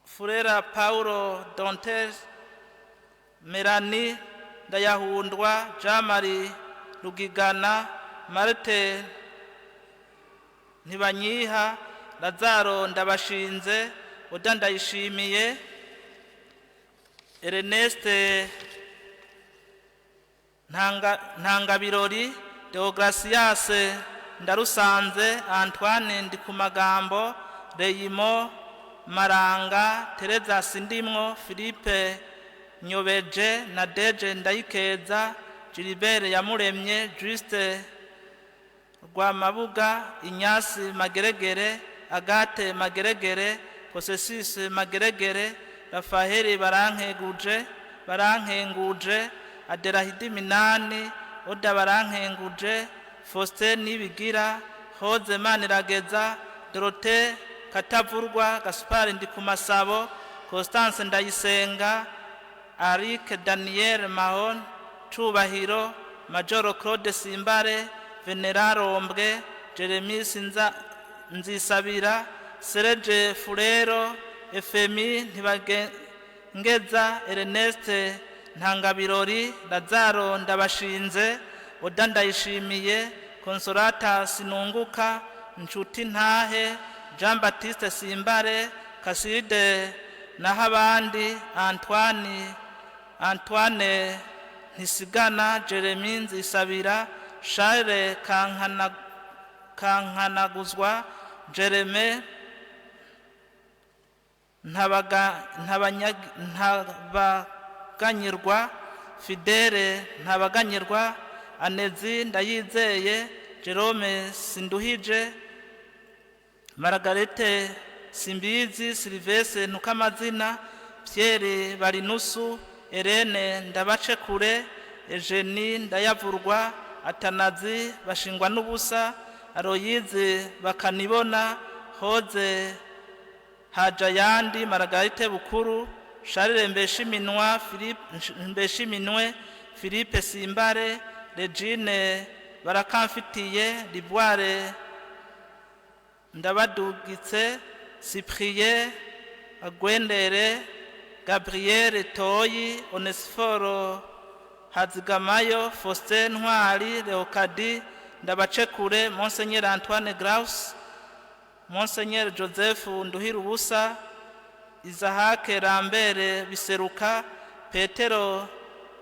Furera Paulo Dontes, Melanie Ndayahundwa, Jean Marie Rugigana, Marite Ntibanyiha, Lazaro Ndabashinze, Oda Ndayishimiye, Ernest Ntangabirori, Deogratias. Ndarusanze, Antoine Ndikumagambo, Reyimo Maranga, Tereza Sindimwo, Philippe Nyobeje, Nadeje Ndayikeza, Gilbert Yamuremye, Juste Rwamabuga, Inyasi Mageregere, Agate Mageregere, Posesis Mageregere, Rafaheli Barankeguje, Barankenguje, Aderahidi Minani, Oda Barankenguje, Faustin Nibigira, Hoze Manirageza, Dorothée Katavurwa, Gaspard Ndikumasabo, Constance Ndayisenga, Arik Daniel Mahon, Cubahiro, Majoro Claude Simbare, Venera Rombwe, Jeremy Sinza Nzisabira, Serge Furero, Efemi Ntibagengeza, Ernest Ntangabirori, Lazaro Ndabashinze, Oda Ndayishimiye, Consolata Sinunguka, Nshuti Ntahe, Jean Baptiste Simbare, Kaside Nahabandi, Antoine Ntisigana, Jeremy Nzisabira, Charles Kankanaguzwa, Jereme Ntabaganyirwa, Fidele Ntabaganyirwa, Anezi Ndayizeye, Jerome Sinduhije, Margarete Simbizi, Silvestre Ntukamazina, Pierre Barinusu, Irene Ndabacekure, Eugenie Ndayavurwa, Atanazi Bashingwa n'ubusa, Aloyizi Bakanibona, Hoze Hajayandi, Margarite Bukuru, Charles Mbeshiminwa, Philippe Mbeshiminwe, Philippe Simbare, Regine Barakamfitiye, Liboire Ndabadugitse, Cyprien Agwendere, Gabriel Toyi, Onesiforo Hazigamayo, Faustin Ntwari, Leokadi Ndabacekure, Monseigneur Antoine Graus, Monseigneur Joseph Nduhirubusa, Isahake Lambert Biseruka, Petero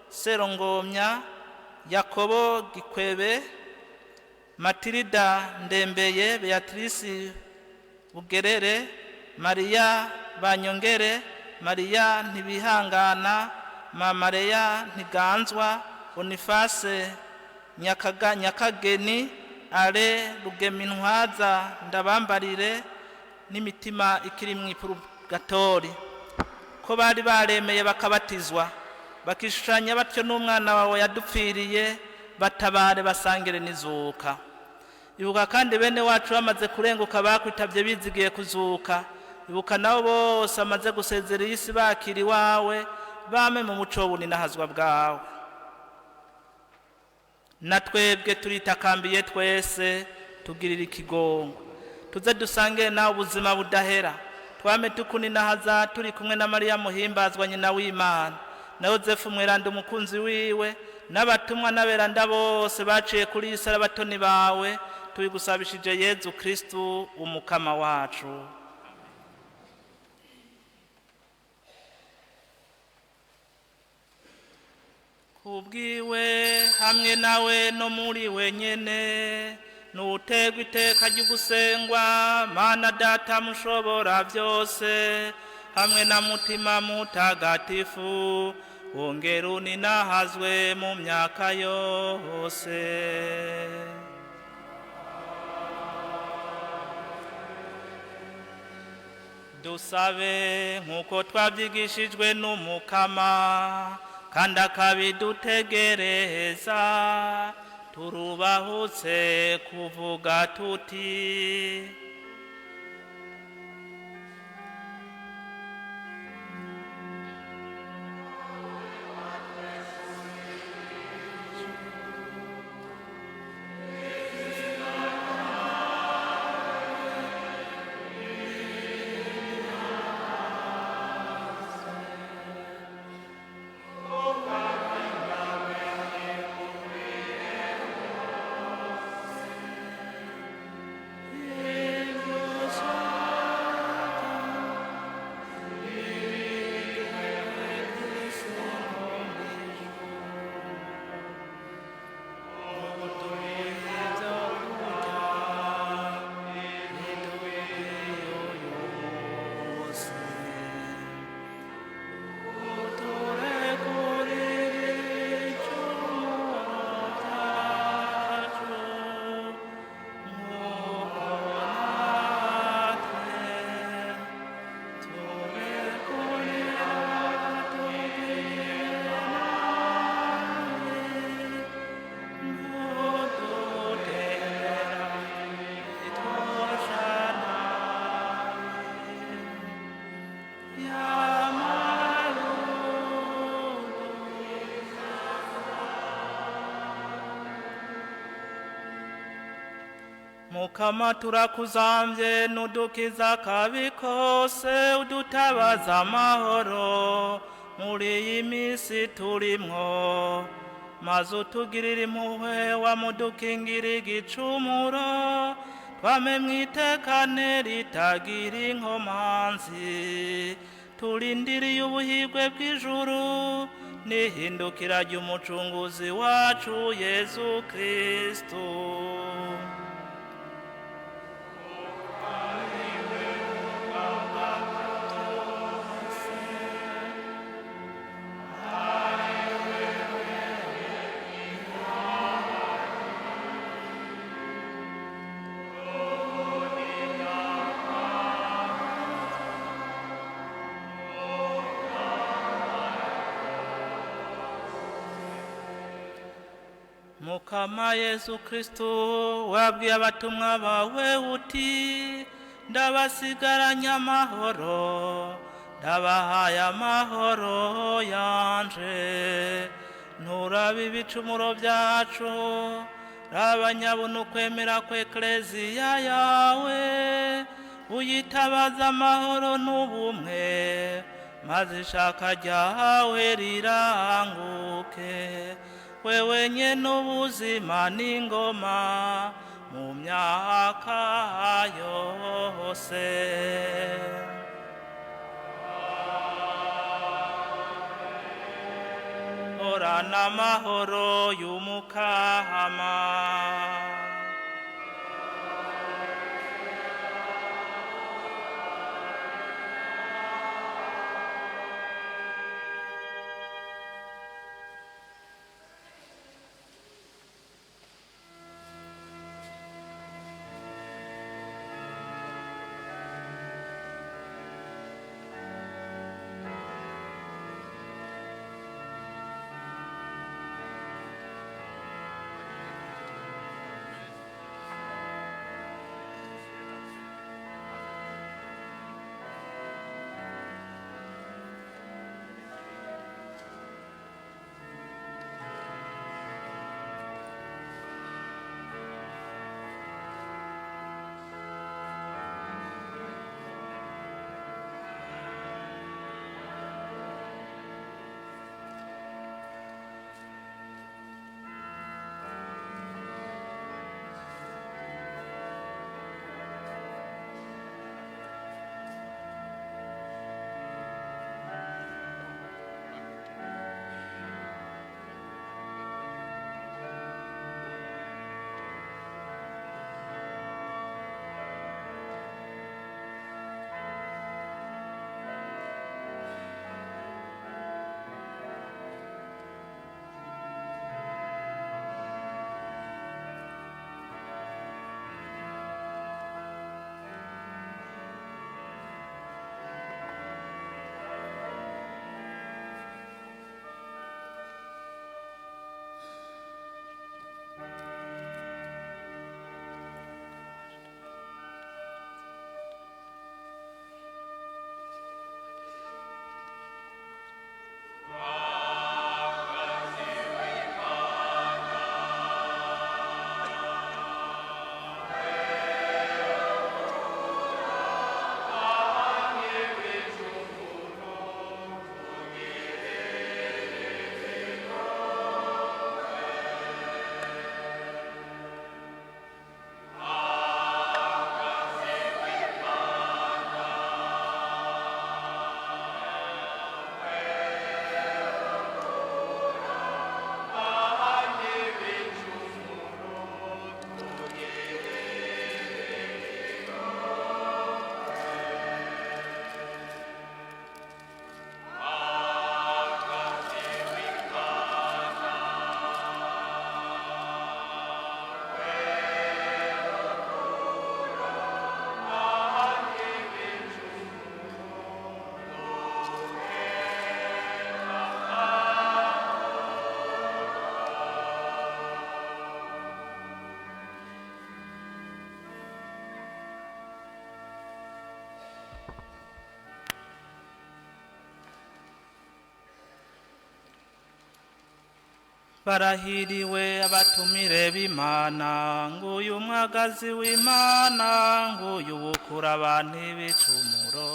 Serongomya, Yakobo Gikwebe, Matilda Ndembeye, Beatrice Bugerere, Maria Banyongere, Maria Ntibihangana, Mamareya Ntiganzwa, Boniface Nyakaga Nyakageni, Ale Rugemintwaza Ndabambarire, n'imitima ikiri mu ipurugatori, ko bari baremeye bakabatizwa bakishushanya batyo n'umwana wawe yadupfiriye, batabare basangire n'izuka. Ibuka kandi bene wacu bamaze kurenguka bakwitabye bizigiye kuzuka. Ibuka nabo bose bamaze gusezera iyi si bakira iwawe, bame mu muco w'ubuninahazwa bwawe. Na twebwe turitakambiye twese, tugirira ikigongo, tuze dusange nawe ubuzima budahera, twame tukuninahaza turi kumwe na Mariya muhimbazwa nyina w'Imana, na Yozefu mweranda umukunzi wiwe, n'abatumwa n'aberanda bose baciye kuri iyi sara abatoni bawe, tubigusabishije Yezu Kristu umukama wacu. Kubwiwe hamwe nawe no muri wenyene, nutegwa iteka ry'ugusengwa, Mana Data mushobora byose, hamwe na Mutima Mutagatifu, wongera uninahazwe mu myaka yose. Dusabe nk'uko twabyigishijwe n'Umukama, kandi akabidutegereza, turubahutse kuvuga tuti: Mukama turakuzamvye nudukiza akabi kose, udutabaza amahoro muri iyi minsi turimwo, maze utugirire impuhwe wamudukingira igicumuro, twame mwitekane ritagira inkomanzi, turindiriye ubuhigwe bw'ijuru n'ihindukira ry'umucunguzi wacu Yezu Kristu. Mukama Yesu Kristo, wabwiye abatumwa bawe uti: "Ndabasigaranye amahoro, ndabahaye amahoro yanje. Nturabe ibicumuro byacu, raba nyabuna ukwemera kw'Ekleziya yawe, uyitabaza amahoro n'ubumwe, maze ishaka ryawe riranguke. Wewe nyene ubuzima n'ingoma mu myaka yose." Horana amahoro y'Umukama. Barahiriwe abatumire b'Imana, nguyu mwagazi w'Imana, nguyu wukura abantu ibicumuro.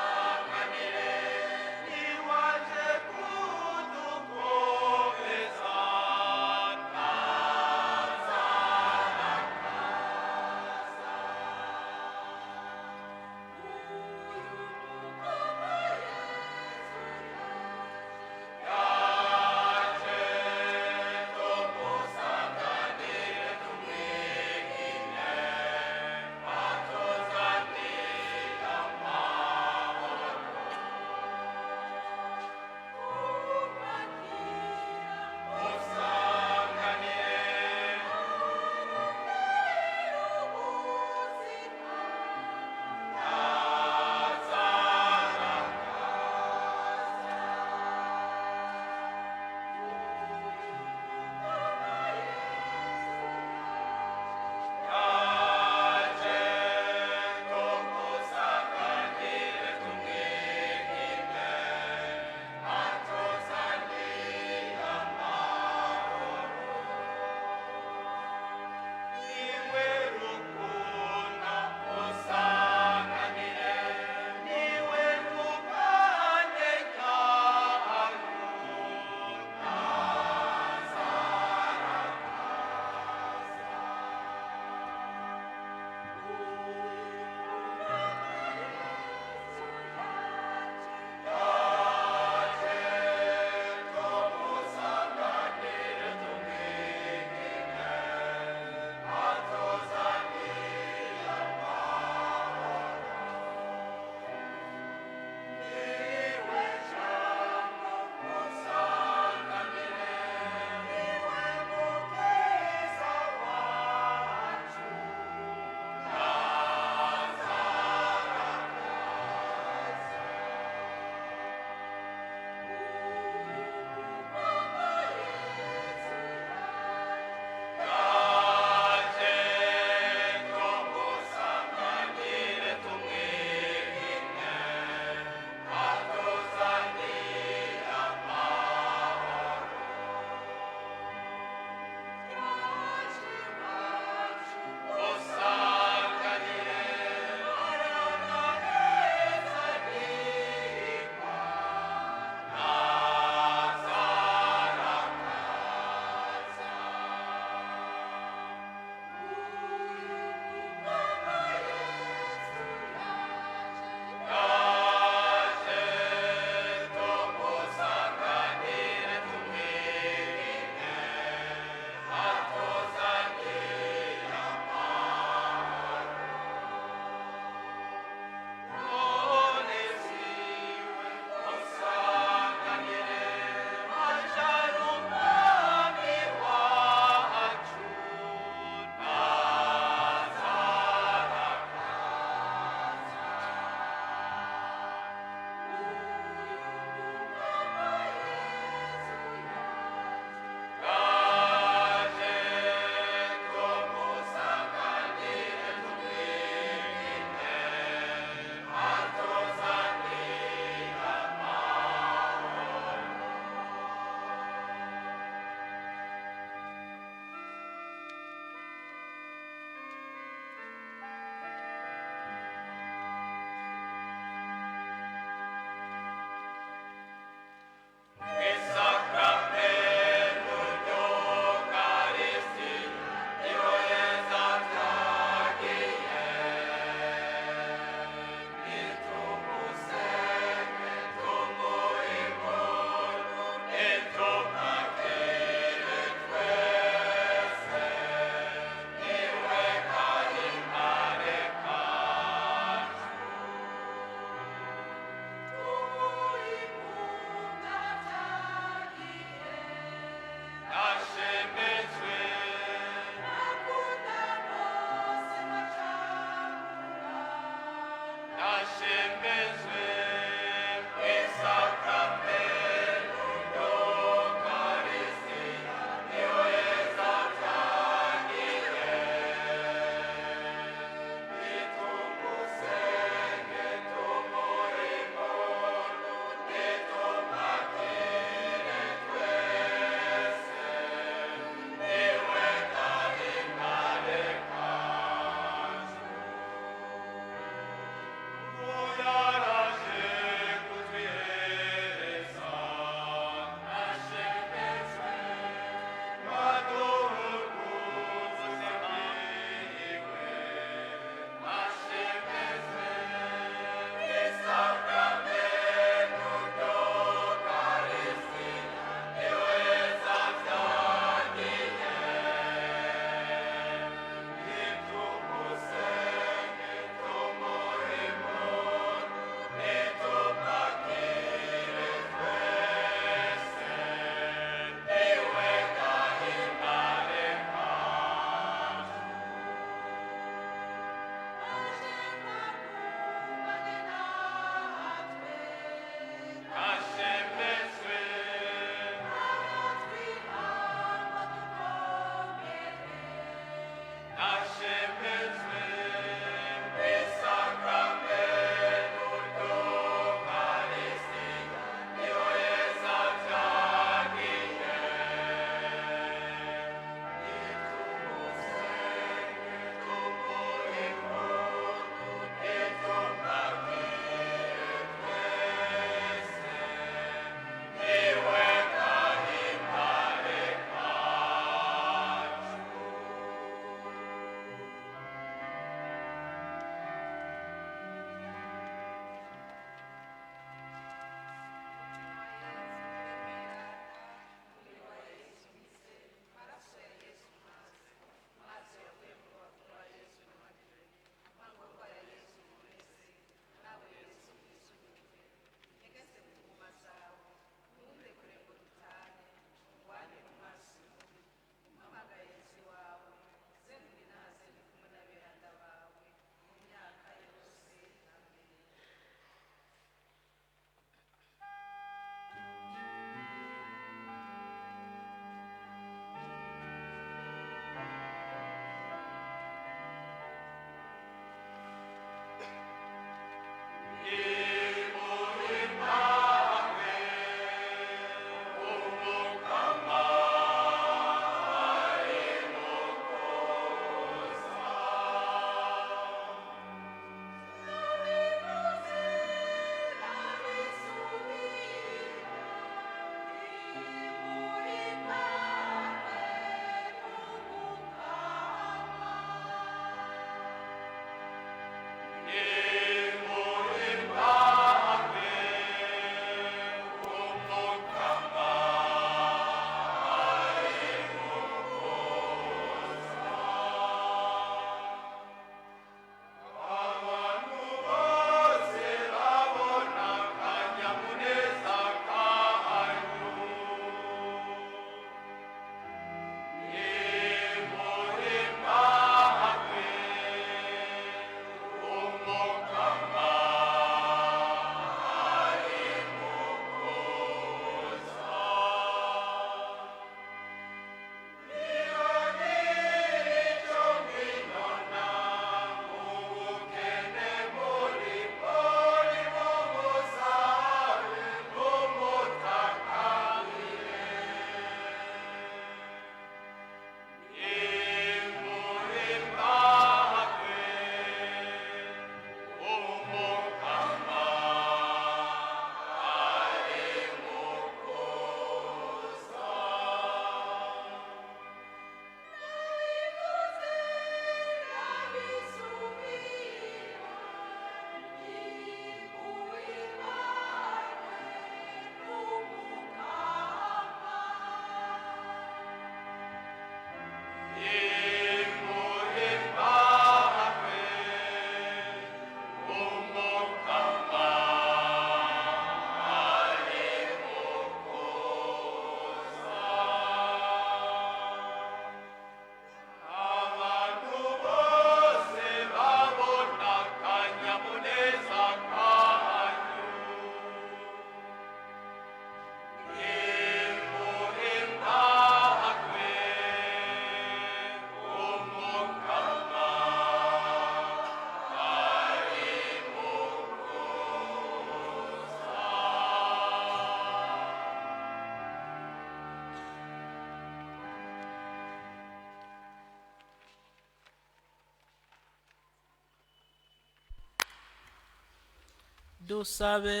Dusabe.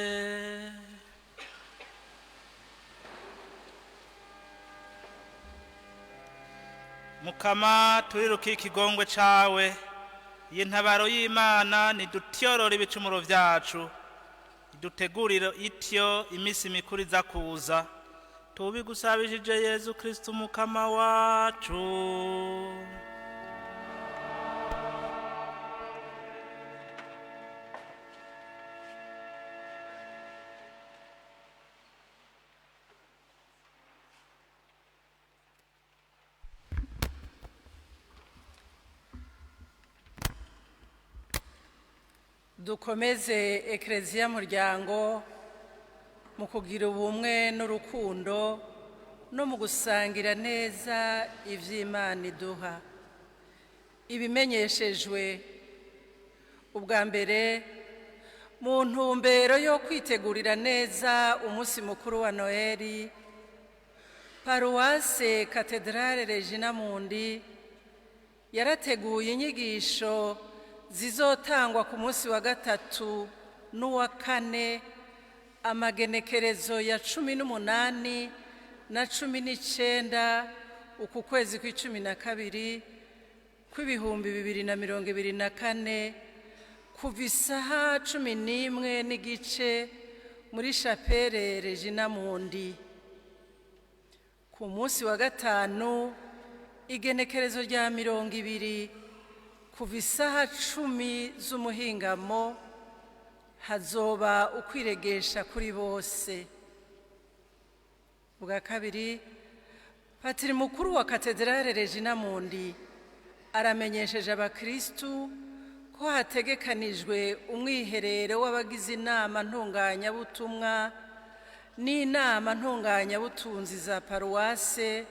Mukama, turiruka ikigongwe cawe. Iyi ntabaro y'Imana nidutyorora ibicumuro vyacu, idutegurire ityo iminsi mikuru iza kuza. Tubigusabishije Yezu Kristu Mukama wacu. Dukomeze Ekereziya muryango mu kugira ubumwe n'urukundo no mu gusangira neza iby'Imana iduha. Ibimenyeshejwe: ubwa mbere, mu ntumbero yo kwitegurira neza umunsi mukuru wa Noheli, Paruwase Katedrale Regina Mundi yarateguye inyigisho zizotangwa ku munsi wa gatatu n'uwa kane, amagenekerezo ya 18 na 19 uku kwezi kw'12 kw'2024, kuva isaha 11:30 muri Chapelle Regina Mundi. Ku munsi wa gatanu, igenekerezo rya 20, kuva isaha 10 z'umuhingamo, hazoba ukwiregesha kuri bose. Bwa kabiri, patiri mukuru wa Katedrale Regina Mundi aramenyesheje abakristu ko hategekanijwe umwiherero w'abagize inama ntunganyabutumwa n'inama ntunganyabutunzi za paruwase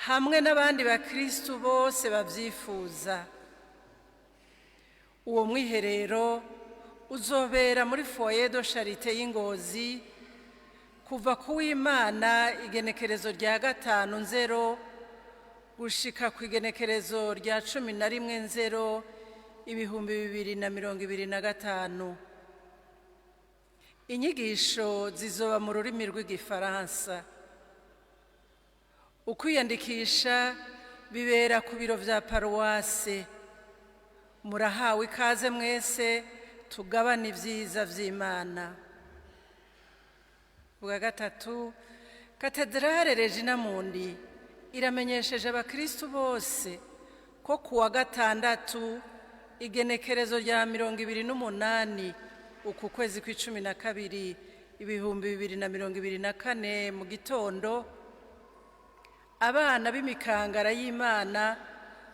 hamwe n'abandi bakristu bose babyifuza. Uwo mwiherero uzobera muri Foyer de Charité y'Ingozi kuva ku w'Imana igenekerezo rya 5 nzero gushika ku igenekerezo rya 11 nzero 2025. Inyigisho zizoba mu rurimi rw'Igifaransa. Ukwiyandikisha bibera ku biro vya paruwase. Murahawe ikaze mwese, tugabane ibyiza vy'Imana. Bwa gatatu, Katedrale Regina Mundi iramenyesheje abakristu bose ko ku wa gatandatu igenekerezo rya 28 uku kwezi kw'12 2024 mu gitondo, abana b'imikangara y'Imana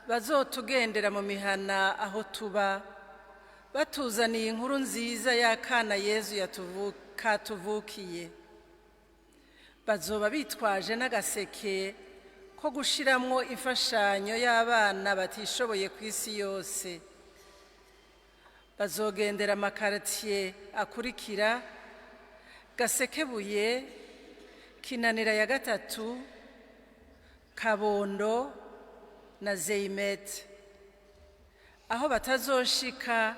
bazotugendera mu mihana aho tuba, batuzaniye inkuru nziza y'akana Yezu katuvukiye. Bazoba bitwaje n'agaseke ko gushiramwo imfashanyo y'abana batishoboye ku isi yose. Bazogendera amakaritiye akurikira: Gasekebuye, Kinanira ya gatatu, Kabondo na Zeyimete. Aho batazoshika,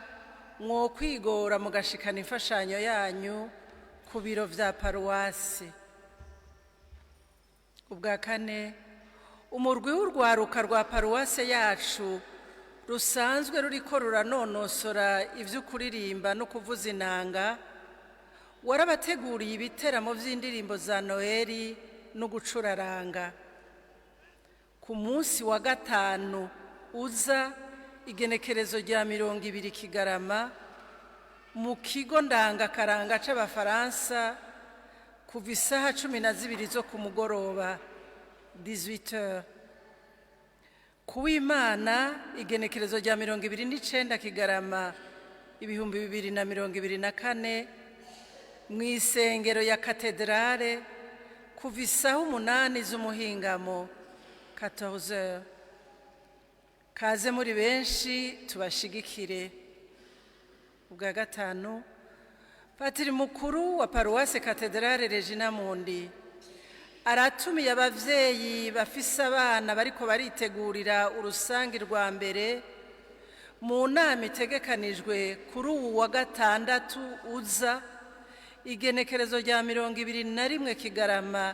mwo kwigora mugashikana imfashanyo yanyu ku biro vya paruwasi. Ubwa kane, umurwi w'urwaruka rwa paruwase yacu rusanzwe ruriko ruranonosora ivyo kuririmba no kuvuza inanga warabateguriye ibiteramo vy'indirimbo za Noheli no gucuraranga ku munsi wa gatanu uza, igenekerezo rya 20 Kigarama, mu kigo ndangakaranga c'Abafaransa, kuva isaha 12 zo ku mugoroba, 18h. Kuw'Imana igenekerezo rya 29 Kigarama 2024, mu isengero ya Katedrale, kuva isaha 8 z'umuhingamo, 14h. Kaze muri benshi tubashigikire. Ubwa gatanu, patiri mukuru wa Paruwase Katedrale Regina Mundi aratumiye abavyeyi bafise abana bariko baritegurira urusangi rwa mbere. Mu nama itegekanijwe kuri ubu wa gatandatu uza, igenekerezo rya 21 Kigarama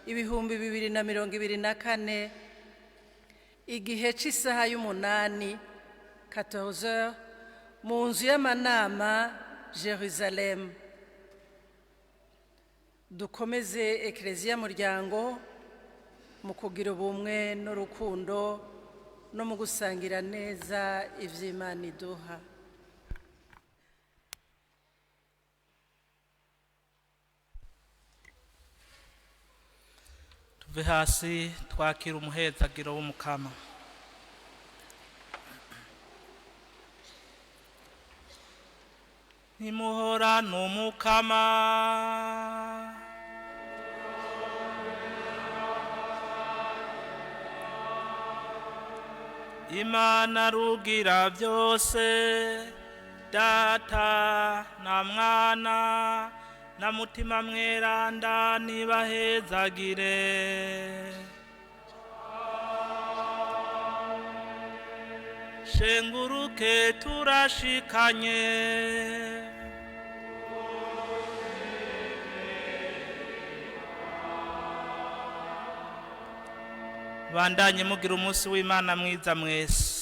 2024, igihe cy'isaha y'8 14, mu nzu y'amanama Jerusalem. Dukomeze Ekereziya muryango mu kugira ubumwe n'urukundo no mu gusangira neza iby'Imana iduha. Tuve hasi twakira umuhezagiro w'Umukama. Nimuhora n'Umukama. Imana rugira byose, Data na Mwana na Mutima Mweranda, nibahezagire. Shenguruke, turashikanye. Bandanye mugira umunsi w'Imana mwiza mwese.